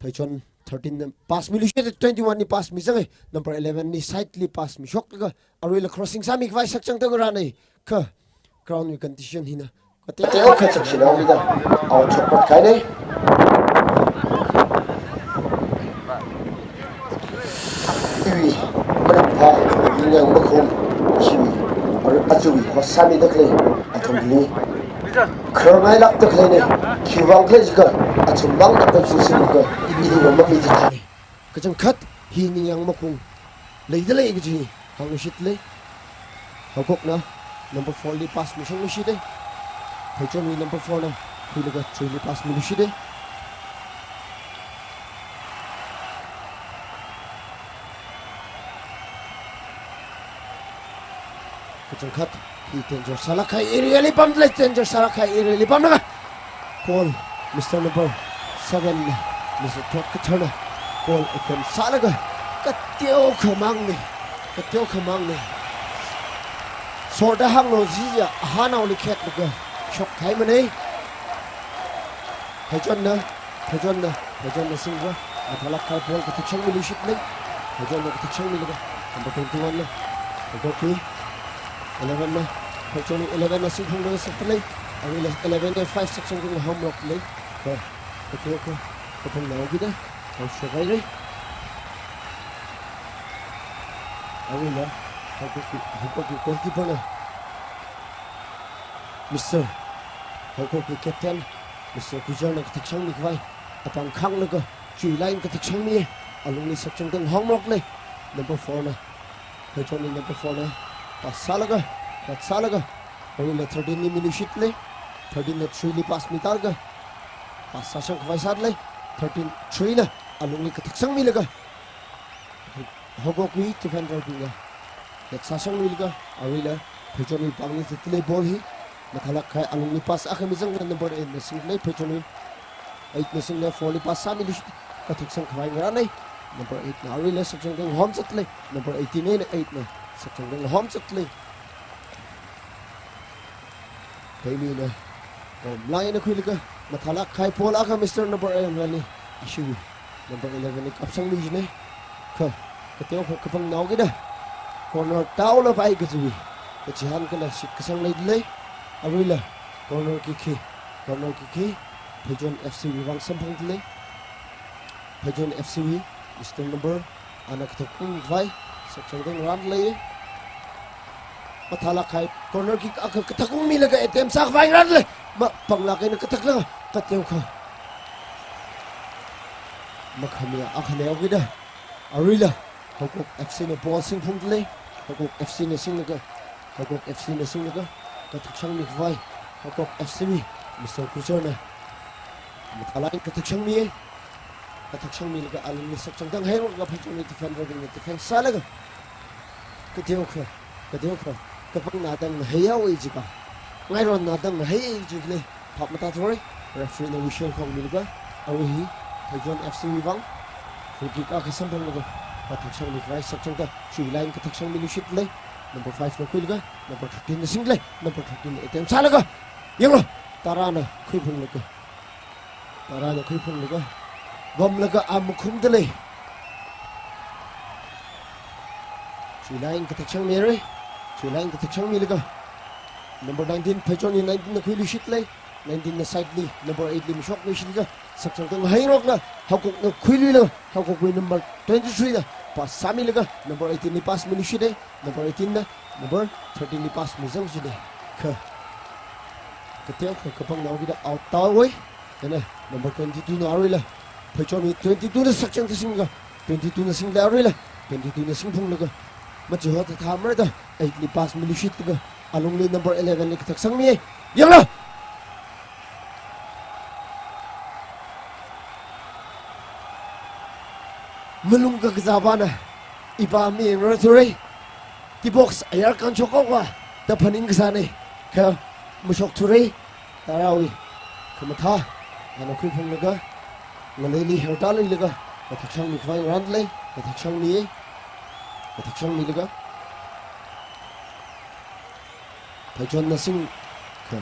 Pheichon thirteen na pass miluishit, twenty-one li pass mizanga. Number eleven li side li pass mishoklaga aruila crossing sāmikhavai sakchangda ngarānei. Kha ground wui condition hina kateokha chakshinaowuida out shokpat kahainei. Iwui manam thā, ningyāng makhum, chiwui, aruiwui host sāmida khalei athumli khararngailākda khaleinei. Khiwuivang khala jiakha athum manglākda khuisinlaga ili mamamida khalei. Kachangkhat hi ningyāng makhum leidalei kaji hāngluishitdalei. Haokokna number four li pass mishangluishitei. Pheichonwui number four na khuilaga Chuili pass miluishitei. Kachangkhat hi danger sālāk kahai area li pamdalei, danger sālāk kahai area li pamlaga goal, Mister Number seven, Mister Thot Katharna goal attempt sālaga kateokha mangnei, kateokha mangnei. Sorda hānglu jiakha ahānaoli khetlaga shokkahai manei. Pheichonna, Pheichonna, Pheichonna singva, mathālāk kahai ball kathak sangmiluishitdalei. Pheichonna kathak sangmilaga number twenty-one na, Haokokli eleven na, Pheichon eleven na singphunglaga sakdalei. Aruila eleven na five sakchangda ngarānrokdalei. Kha kateokha, Phangnao kida, hao shokaire. Awuila, Haokokwui, Haokokwui goalkeeper na, Mister Haokokwui captain, Mister Kujar na kathak sangmi khavai apāng khānglaga, chuilaga kathak sangmi, alungli sakchangda ngahomrokle. Number four na, Pheichonwui number four na pass sālaga, pass sālaga, awuila thirteen li miluishitle. Thirteen na three li pass mitālaga, pass sāsang khavai sāle. Thirteen three na alungli kathak sangmilaga, Haokokwui defender bingna head sāsangmilaga, awuila Pheichonwui pāngli zitli ball hi. Mathālāk kahai alungli pass akha mizangla number eight na single, Pheichonwui eight na single, four li pass sāmiluishit, kathak sang khavai ngarānle. Number eight na awuila sakchangda ngahom zatle. Number eighteen eina eight na sakchangda ngahom zatle. Pheimina, komlāk eina khuilaga, mathālāk kahai ball akha Mister number eleven li, ashiwui number eleven li kapsangmi jine. Kha, kateokha kaphangnao kida, corner tāhaolapai kajiwui kachihān kala shitkasang leile. Awuila corner kick hi, corner kick hi Pheichon F C wui vang samphangdalei. Pheichon F C wui Mister number, ana kathak ungkhavai sakchangda ngarānle. Mathālāk kahai corner kick akha kathak ungmilaga attempt sākhavai ngarānle. Mapānglāk eina kathaklaga, kateokha makhamiya akha neo kida, awuila Haokok F C na ball singphungdalei. Haokok F C na singlaga, Haokok F C na singlaga, kathak sangmi khavai Haokok F C wui Mister Kujar na mathālāk eina kathak sangmi. Kathak sangmilaga alungli sakchangda ngaheingrokla, Pheichonwui defender bingna defend sālaga, kateokha, kateokha kapangna tangna heihaowa jiakha, ngaironna tangna heihaowa jiakha le, phap matāthura. Referee na whistle khongmilaga, awui hi Pheichon F C wui vang free kick akha samphanglaga, kathak sangmi khavai sakchangda, chuilaga kathak sangmiluishitle. Number five na khuilaga, number thirteen na single, number thirteen na attempt sālaga, yanglu, Tara na khuiphunglaga, Tara na khuiphunglaga, vamlaga a makhumdalei. Chuilaga kathak sangmire. Chuilaga kathak sangmilaga, number nineteen, Pheichonwui nineteen na khuiluishitle. Nineteen na side li, number eight li mashokluishitlaga, sakchangda ngaheingrokla, Haokokna khuiluilaga, Haokokwui number twenty-three na pass sāmilaga, number eighteen li pass miluishite. Number eighteen na number thirteen li pass mizangshite. Kha, kateokha kaphangnao kida out tāhaowa. Kha na number twenty-two na awuila, Pheichonwui twenty-two na sakchangda singlaga, twenty-two na singlaga awuila, twenty-two na singphunglaga, machiho thāthā marada, eight li pass miluishitlaga, alungli number eleven li kathak sangmi. Yanglu! Malung kakazā pana, ipa mi ngarā thura. Tee box ayar kānshok haowa da phaning kasāne. Kha mashokthura. Tarawui khamathā, ana khuiphunglaga, ngaleili hertāluilaga, kathak sangmi khavai ngarānle. Kathak sangmi, kathak sangmilaga, Pheichonna sing, kha,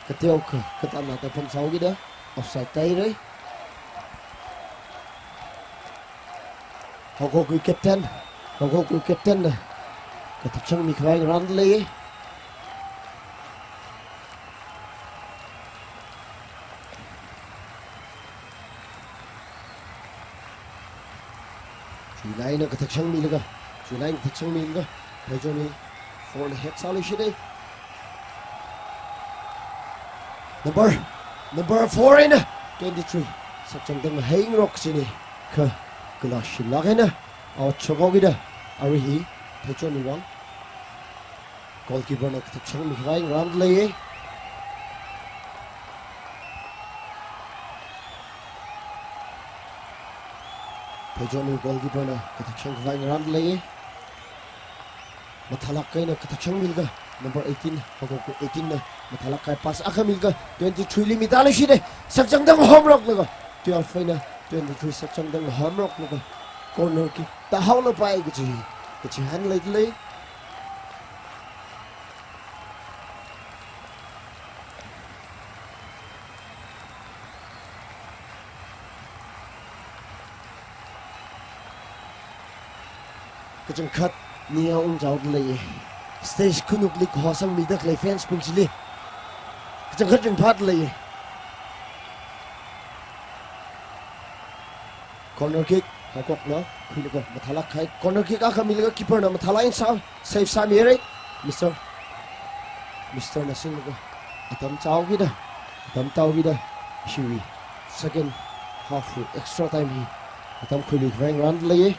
kateokha katāna da pamsao kida, offside tāhaira. Haokokwui captain, Haokokwui captain na kathak sangmi khavai ngarānle. Chuilaga kathak sangmilaga, chuilaga kathak sangmilaga, Pheichonwui four na head sāluishite. Number, number four eina twenty-three sakchangda ngaheingrok jine. Kha, kala shilāk eina out shok haowa kida, arui hi Pheichonwui vang goalkeeper na kathak sangmi khavai ngarānle. Pheichonwui goalkeeper na kathak sang khavai ngarānle. Mathālāk eina kathak sangmilaga, number eighteen, Haokok eighteen na mathālāk kahai pass akha milaga, twenty-three li mitāluishite. Sakchangda ngahomroklaga, twelve eina twenty-three sakchangda ngahomroklaga, corner kick tāhaolapai kaji, kachihān leidalei. Kachangkhat ningyāng ungchaodalei. Stage khanukli kaho sangmida khalei fans bing chili kachangkhat ringphādalei. Corner kick, Haokokna khuilaga mathālāk kahai. Corner kick akha milaga keeperna mathālāk eina save sāmihaira. Mister, Misterna singlaga atam chaokida, atam taokida, ishiwui second half wui extra time hi atam khuiluikhavai ngarānda leiya.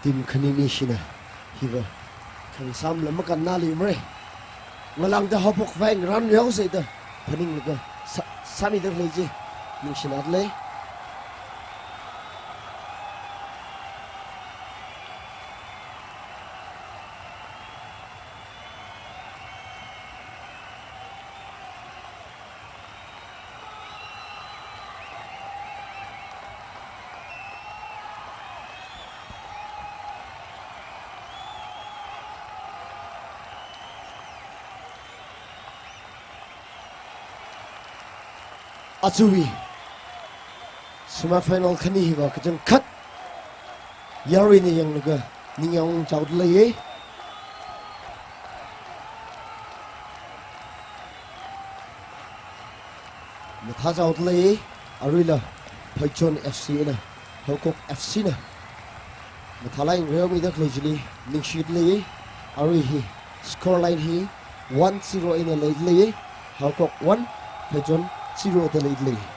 Team khani nishina hiva khangsam lam makannā leimara. Ngalāngda haophokhavai ngarān yaosa da phaninglaga sā, sāmida khalei chi ningshina lei. Ajawui semi final khani hiva kachangkhat yaruina yanglaga ningyāng chaoda leiya. Mathā chaoda leiya, aruila Phaichon F C eina Haokok F C na mathālāk eina reomida khalei chili ningshida leiya. Arui hi score line hi one zero eina leida leiya. Haokok one, Phaichon zero da leida leiya.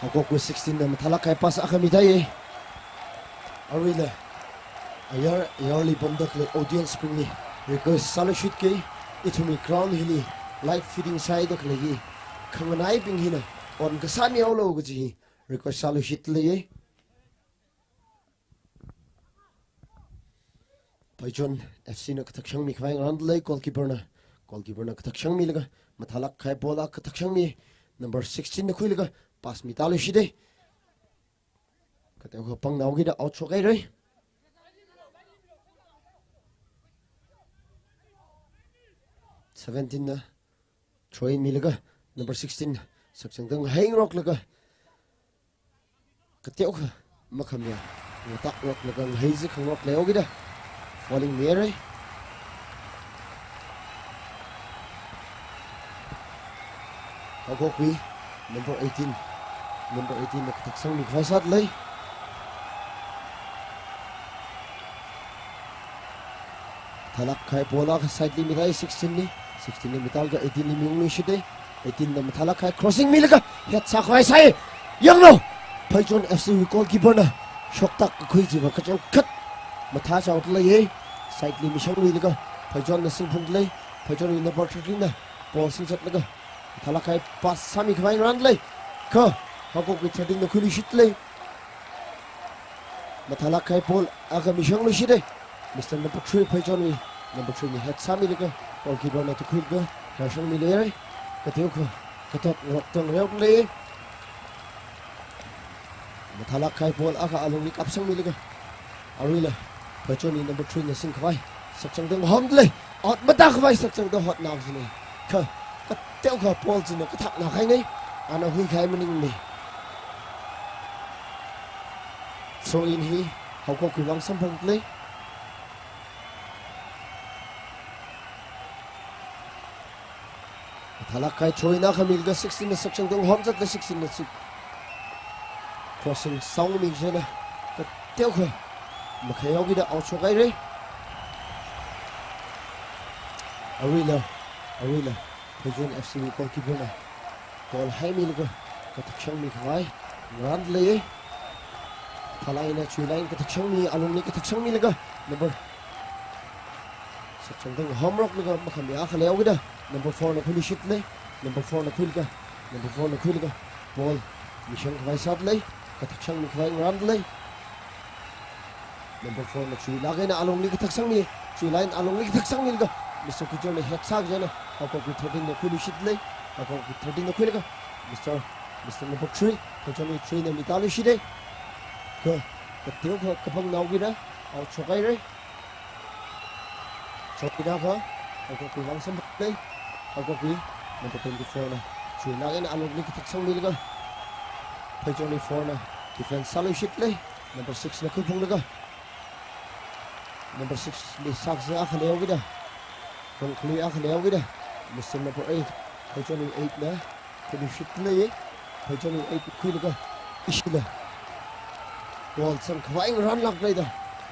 Haokokwui sixteen na mathālāk kahai pass akha midaiya. Aruila ayar, ayarli pamda khalei audience bingli request sāluishitki, ithumwui ground hili live feeding sāhaida khalei hi khanganaibing hina on kasāmihaolu kaji hi request sāluishit leiya. Phaichon F C na kathak shangmikhavai ngarānda lei, goalkeeper na, goalkeeper na kathak shangmilaga mathālāk kahai ball akha kathak shangmi, number sixteen na khuilaga pass mitāluishita. Kateokha pangnaokida out shokhaira. Seventeen na throw in milaga number sixteen na sakchangda ngaheingaroklaga kateokha makhamayā ngatāroklaga ngahei chi khangarok leihaokida fouling mihaira. Haokokwui number eighteen, number eighteen na kathak shangmikhavai sāda lei. Mathālāk kahai ball akha side li midai sixteen li, sixteen li mitālaga eighteen li miungluishita. Eighteen na mathālāk kahai crossing milaga head sākhavai sāi. Yanglu, Phaichon F C wui goalkeeper na shoktak kakhui chiva kachangkhat mathā chaoda leiya. Side li mishangluilaga Phaichon na singphungda lei. Phaichon wui number thirteen na ball singzatlaga mathālāk kahai pass sāmikhavai ngarānda lei. Kha Haokokwui thirteen na khuiluishit lei. Mathālāk kahai ball akha mishangluishita. Mister number three, Phaichonwui number three na head sāmilaga goalkeeper na tukhuilaga kayāshang miluira. Kateokha kathot ngarok tang reok lei. Mathālāk kahai ball akha alungli kapshang milaga aruila Phaichonwui number three na singkhavai sakchangda hom lei. Out matākhavai sakchangda hotnao china. Kha kateokha ball china kathakna kahaina. Ana huikahai maningmana. Throw in hi Haokokwui vang samphangda lei. Mathālāk kahai throw in akha milaga sixteen na sakchangda homzatda sixteen na sik. Crossing sāngmi china kateokha makhayao kida out shokhaira. Aruila, aruila Phaichon F C wui goalkeeper na ball haimilaga kathakshang mikhavai ngarānda lei. Thalai eina chuilai eina kathakshang mi, alungli kathakshang milaga number sakchangda homroklaga makhamayā khaleo kida number four na khuiluishit lei. Number four na khuilaga Number four na khuilaga ball mishang khavai sāda lei, kathak sangmi khavai ngarānda lei. Number four na chuilāk eina alungli kathak sangmi, chuilāk eina alungli kathak sangmilaga Mister Kuchar na head sā kajina, Haokapwui thirteen na khuiluishit lei, Haokapwui thirteen na khuilaga Mister, Mister number three, Pheichonwui three na mitāluishit lei. Kha, kateokha kaphangnao kida, out shokhaira. Chokida kha, Haokapwui vang samphang lei, Haokapwui number twenty-four na chuilāk eina alungli kathak sangmilaga, Pheichonwui four na defense sāluishit lei, number six na khuiphunglaga, number six li sākasā akha leihaokida, kongkhalui akha leihaokida, Mister number eight, Pheichonwui eight na khuiluishit lei, Pheichonwui eight khuilaga, ishila ball sang khavai ngarānlāk leida,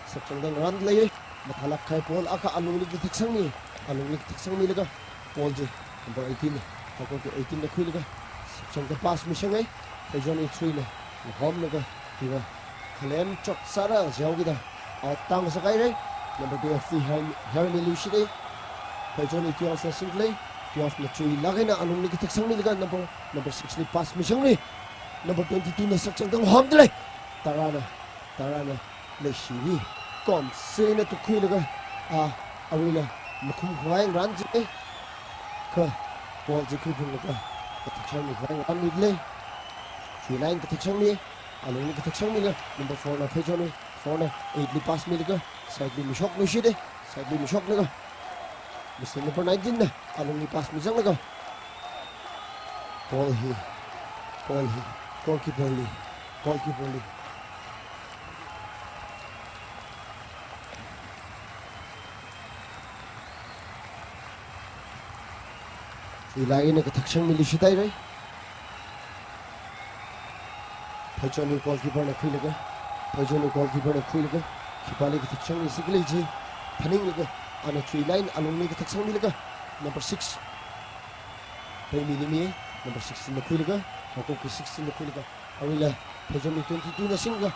sakchangda ngarānda lei. Mathālāk kahai ball akha alungli kathak sangmi, alungli kathak sangmilaga, ball chi number eighteen, Haokapwui eighteen na khuilaga, sakchangda pass mishanga, Pheichonwui three na ngahomlaga, hiva khalem chok sāra jihaokida, out tāngasakhaira. Number twelve li hair, hair miluishit lei. Pheichonwui twelve na singda lei, twelve na chuilāk eina alungli kathak sangmilaga, number, number six li pass mishanga, number twenty-two na sakchangda ngahomda lei. Tara na, Tara na leishiwui komsi eina tukhuilaga, a, aruila makhum khavai ngarānchina. Kha ball chi khuiphunglaga, kathak sangmi khavai ngarānmida lei. Chuilāk eina kathak sangmi, alungli kathak sangmila, number four na Pheichonwui, four na eight li pass milaga, side li mishokluishit lei, side li mishoklaga, Mister number nineteen na alungli pass mizanglaga, ball hi, ball hi goalkeeper li, goalkeeper li. Chuilāk eina kathak sangmiluishit haira. Pheichonwui goalkeeper na khuilaga, Pheichonwui goalkeeper na khuilaga, khipāli kathak sangmisi khala chi phaninglaga, ana chuilāk eina alungli kathak sangmilaga, number six, Pheimi li mi, number sixteen na khuilaga, Haokapwui sixteen na khuilaga, aruila Pheichonwui twenty-two na singlaga,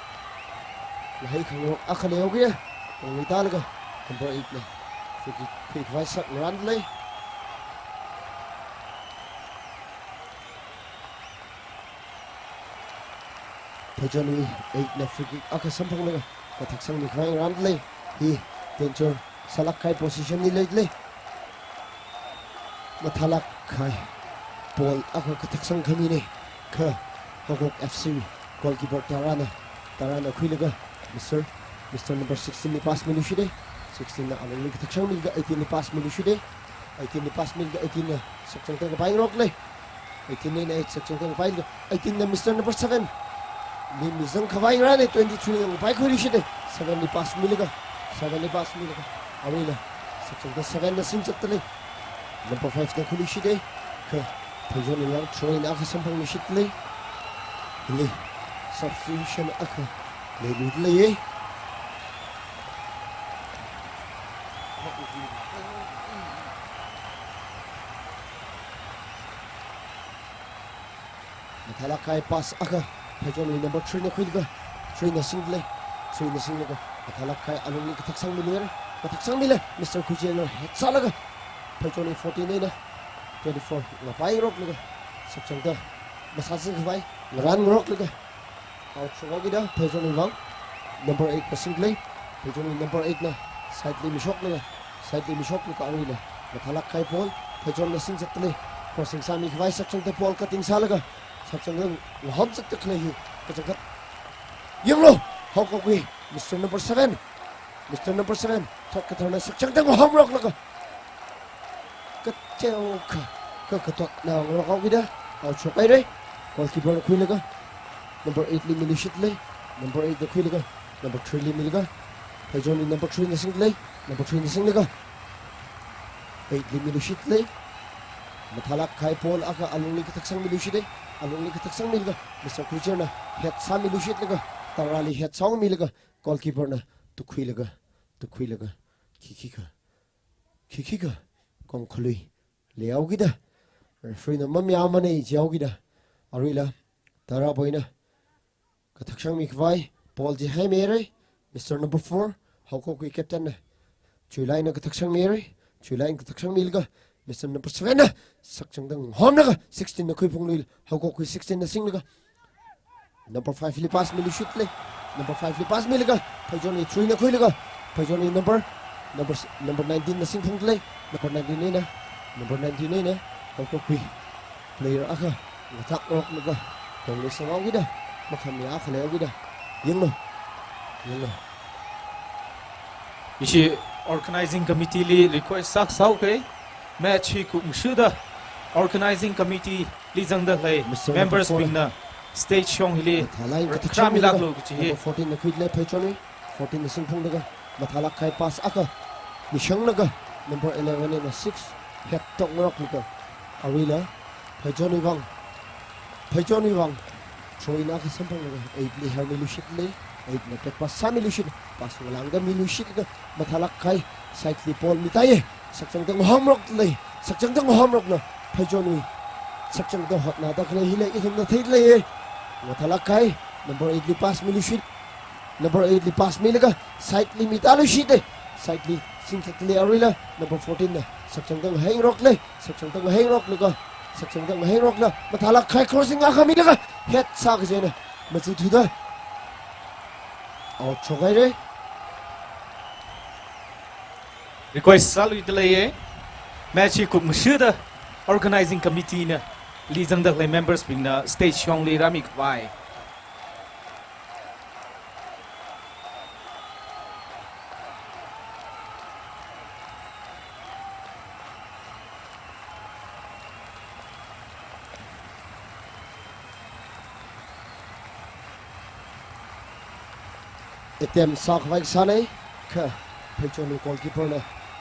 ngahai khangarok akha leihaokida, kongkhalui tālaga, number eight na free kick, free kick khavai sāngarānda lei. Pheichonwui eight na free kick akha samphanglaga, kathak sangmi khavai ngarānda lei. Hi danger sālāk kahai position li leida lei. Mathālāk kahai ball akha kathak sangkhamina. Kha Haokap F C goalkeeper Tara na, Tara na khuilaga, Mister, Mister number sixteen li pass miluishit lei. Sixteen na alungli kathak sangmilaga, eighteen li pass miluishit lei. Eighteen li pass milaga, eighteen na sakchangda kapai ngarok lei. Eighteen na sakchangda kapailaga, eighteen na Mister number seven li mizang khavai ngarāna, twenty-three na paikhuiluishit lei. Seven li pass milaga, seven li pass milaga, aruila sakchangda seven na singzatda lei. Number five na khuiluishit lei. Kha Pheichonwui vang throw-in akha samphangluishit lei. Hili substitution akha leiluda lei. Mathālāk kahai pass akha Pheichonwui number three na khuilaga, three na singda lei, three na singlaga, mathālāk kahai alungli kathak sangmiluira, kathak sangmila, Mister Kuchina head sālaga, Pheichonwui fourteen eina twenty-four ngapai ngaroklaga, sakchangda masāzang khavai ngarān ngaroklaga, out shokhaokida, Pheichonwui vang number eight na singda lei. Pheichonwui number eight na side li mishoklaga, side li mishoklaga aruila mathālāk kahai ball Pheichon na singzatda lei. Crossing sāmi khavai sakchangda ball cutting sālaga, sakchangda ngahomzatda khalei hi kachangkhat yanglu. Haokapwui Mister number seven, Mister number seven, thot katharna sakchangda ngahomngaroklaga, kateokha, kha kathotna ngarokhaokida, out shokhaira. Goalkeeper na khuilaga, number eight li miluishit lei, number eight na khuilaga, number three li milaga, Pheichonwui number three na singda lei, number three na singlaga, eight li miluishit lei. Mathālāk kahai ball akha alungli kathak sangmiluishit lei, alungli kathak sangmilaga, Mister Kuchina head sāmiluishitlaga, Tarali head sāmilaga, goalkeeper na tukhuilaga, tukhuilaga, khikhikha, khikhikha kongkhalui leihaokida, referee na mamayāmana jihaokida, aruila Tara boina kathak sangmi khavai ball chi haimeira. Mister number four, Haokapwui captain na chuilāk eina kathak sangmeira. Chuilāk eina kathak sangmilaga, Mister number seven na sakchangda ngahomlaga sixteen na khuiphungluili, Haokok wui sixteen na singlaga number five li pass miluishitlei. Number five li pass milaga Pheichon wui three na khuilaga Pheichon wui number, number s-, number nineteen na singphungdalei. Number nineteen eina, number nineteen eina Haokok wui player akha ngathak ngaroknaba tongli sanghaokida, makhamiya akha leihaokida. Yanglu. Yanglu. Ishi organizing committee li request sākasā haokei. Match hi kupngashuda organizing committee li zangda khalei Mister members bingna stage shong hili mathālāk eina kathak sangmilaga rāmilāklu kachi hi. Number fourteen na khuidalei Pheichon wui. Fourteen na singphunglaga mathālāk kahai pass akha mishanglaga number eleven eina six hettok ngaroklaga aruila Pheichon wui vang, Pheichon wui vang throw-in akha samphanglaga eight li hermiluishitlei. Eight na back pass sāmiluishit, pass ngalāngda miluishitlaga mathālāk kahai side li ball mitāye. Sakchangda ngahomrokdalei, sakchangda ngahomrokna Pheichon wui sakchangda hotnada khalei hili ithumna theidalei. Mathālāk kahai number eight li pass miluishit. Number eight li pass milaga side li mitāluishite. Side li singthatlei aruila number fourteen na sakchangda ngaheingaroklei. Sakchangda ngaheingaroklaga, sakchangda ngaheingarokla mathālāk kahai crossing akha milaga head sākajina machi thuda out shokhaire. Request sāluidalei. Match hi kupngashuda organizing committee na li zangda khalei members bingna stage shongli rāmikhavai. Attempt sākhavai kasānei, kha Pheichon wui goalkeeper na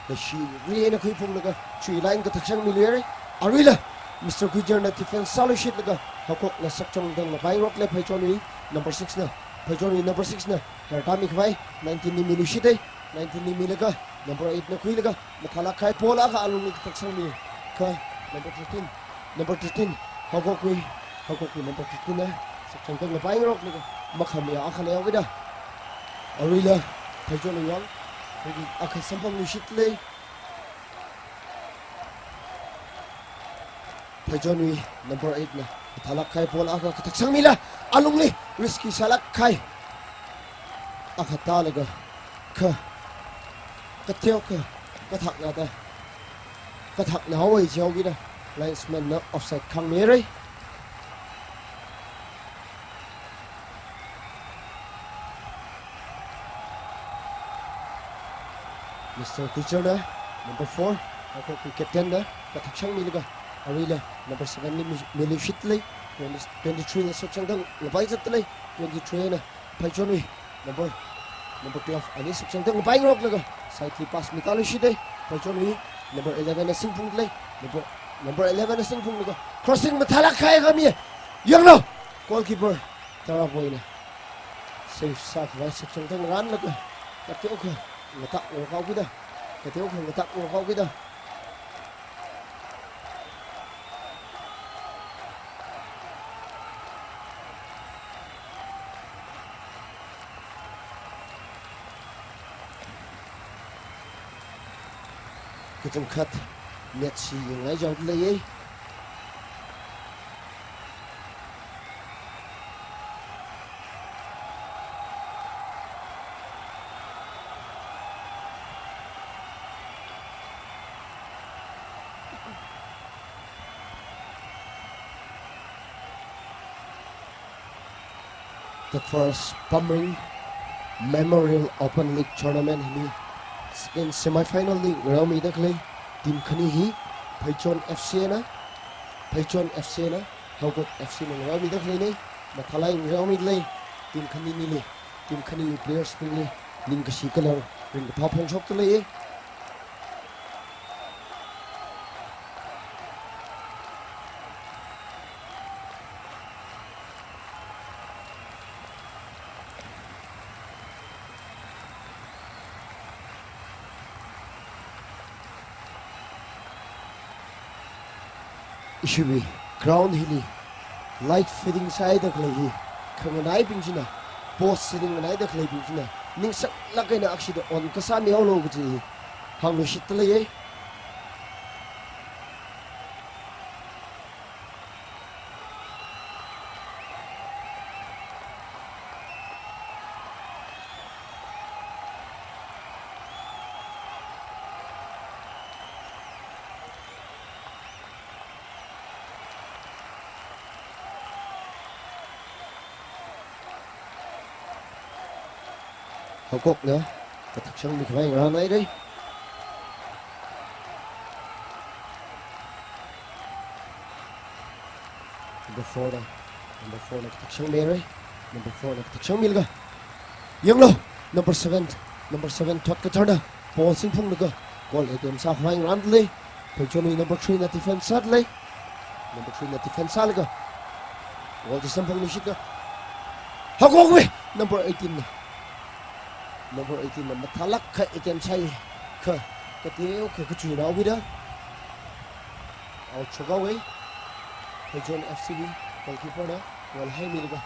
leishi ri eina khuiphunglaga chui line kathak sangmiluire. Aruila Mister Guijar na defense sāluishitlaga Haokok na sakchangda ngavai ngaroklei Pheichon wui number six na, Pheichon wui number six na hertāmikhavai nineteen li miluishite. Nineteen li milaga number eight na khuilaga mathālāk kahai ball akha alungli kathak sangmi, kha number thirteen, number thirteen, Haokok wui, Haokok wui number thirteen na sakchangda ngavai ngaroklaga makhamiya akha leihaokida. Aruila Pheichon wui vang free kick akha samphangluishitlei. Pheichon wui number eight na mathālāk kahai ball akha kathak sangmila alungli risky sālāk kahai akha tālaga, kha kateokha kathaknada, kathakna haowa jihaokida linesman na offside khāngmire. Mister Guijar na number four, Haokok wui captain na kathak sangmilaga aruila number seven li mi-, miluishitlei. Twenty, twenty-three na sakchangda ngavai zatdalei. Twenty-three na Pheichon wui number, number twelve ani sakchangda ngavai ngaroklaga side li pass mitāluishite. Pheichon wui number eleven na singphungdalei. Number, number eleven na singphunglaga crossing mathālāk kahai akha mi. Yanglu, goalkeeper Taraboi na save sākhavai, sakchangda ngaranlaga kateokha ngathak ngarok haokida, kateokha ngathak ngarok haokida. Kachangkhat match hi yangngai jaodaleiye. The first Pamring Memorial Open League Tournament hili second semi-final li ngaraomida khalei team khani hi Pheichon F C na, Pheichon F C na, Haokok F C na ngaraomida khaleinei. Mathālāk eina ngaraomidalei team khaninili, team khani players bingli ningkashi kala ringkaphā phongshokdaleiye. Ishiwui ground hili light fitting sāhaida khalei hi khanganaibing china, post sitting nganaida khaleibing china ningsanglāk eina akshida on kasā mihaolu kaji hi hāngluishitdaleiye. Kokna kathakchang mikhavai ngarānhaira. Number four na, number four na kathakchang mira. Number four na kathakchang milaga, yanglu, number seven, number seven Thot Katharna ball singphunglaga goal attempt sākhavai ngarāndalei. Pheichonwui number three na defense sādalei. Number three na defense sālaga goal chi samphangluishitga, Haokokli number eighteen na, number eighteen na mathālāk kahai attempt sāi, kha kateokha kachuinaowuida out shokhaowa. Pheichon F C wui goalkeeper na wall haimilaga,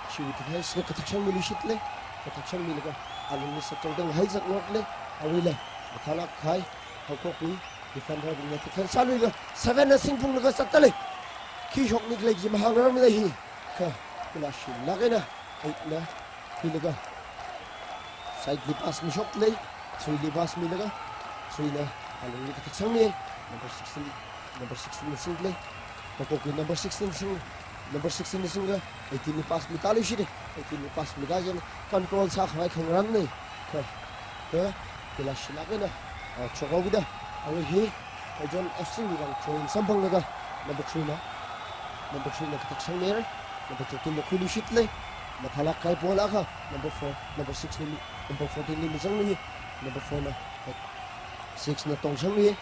ishiwui defense na kathakchang miluishitdalei. Kathakchang milaga alungli sakchangda ngahai zatngarokdalei. Aruila mathālāk kahai Haokok wui defender bingna defense sāluilaga, seven na singphunglaga zatdalei. Khi shokni khalei chi mahāngrarmana hi. Kha, kala shilāk eina eight na khuilaga side li pass mishokdalei. Three li pass milaga, three na alungli kathakchang mi. Number sixteen, number sixteen na singdalei. Haokok wui number sixteen sing, number sixteen na singlaga eighteen li pass mitāluishitdalei. Eighteen li pass mika jin control sākhavai khangarānna. Kha, kha, kala shilāk eina, ah, shokhaoda, arui hi Pheichon F C wui vang throw-in samphanglaga, number three na, number three na kathakchang mira. Number thirteen na khuiluishitdalei. Mathālāk kahai ball akha number four, number six li, number fourteen li mizangluiya. Number four na, six na tongsanglui.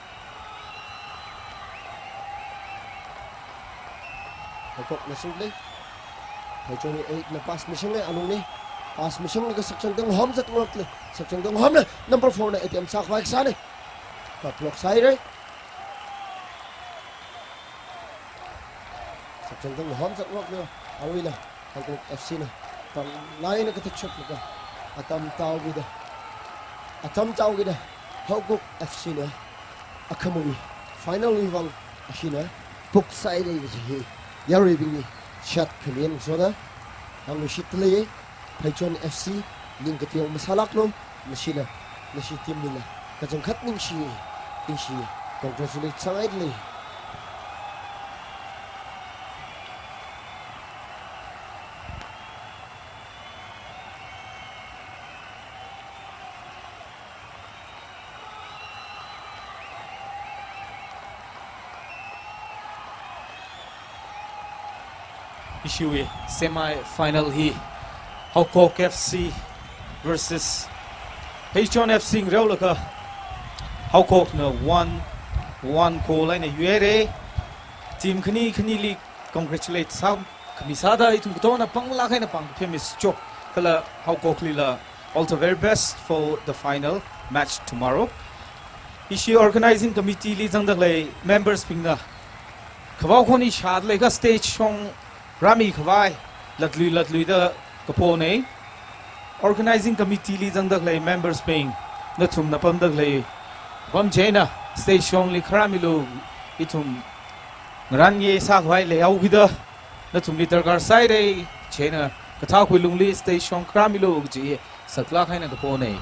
Haokokna singdalei. Pheichonwui eight na pass misanga alungli. Pass misanglaga sakchangda ngahom zatngarokdalei. Sakchangda ngahomna number four na attempt sākhavai kasāna. Kha block sāhaira. Sakchangda ngahom zatngarokdalei. Aruila Haokok F C na pānglāk eina kathakchotlaga, atam tāhaokida, atam tāhaokida, Haokok F C na akhamawui final wui vang ashina book sāhaira kaji hi yaruibingli chat khamiyan soda hāngluishitdalei. Pheichon F C, ning kateo masālāklu. Nashila, nashi team lila kachangkhat ningshi, ningshi, congratulate sāngaidalei. Ishiwui semi final hi Haokok F C versus Pheichon F C ngareolaga Haokokna one one goal eina yuihaira. Team khani khanili congratulate sākhami sāda ithum katongana pānglāk eina pāng kaphemmi shok kala Haokoklila all the very best for the final match tomorrow. Ishi organizing committee li zangda khalei members bingna khavao khoni shāda leiakha stage shong rāmikhavai latlui latluida kapona. Organizing committee li zangda khalei members bing, nathumna pamda khalei apam chieina stage shongli kharāmilu, ithum ngarān ye sākhavai leihaokida nathumli darkar sāhaira. Chieina kathākhuilungli stage shong kharāmilu kaji saklāk eina kapona.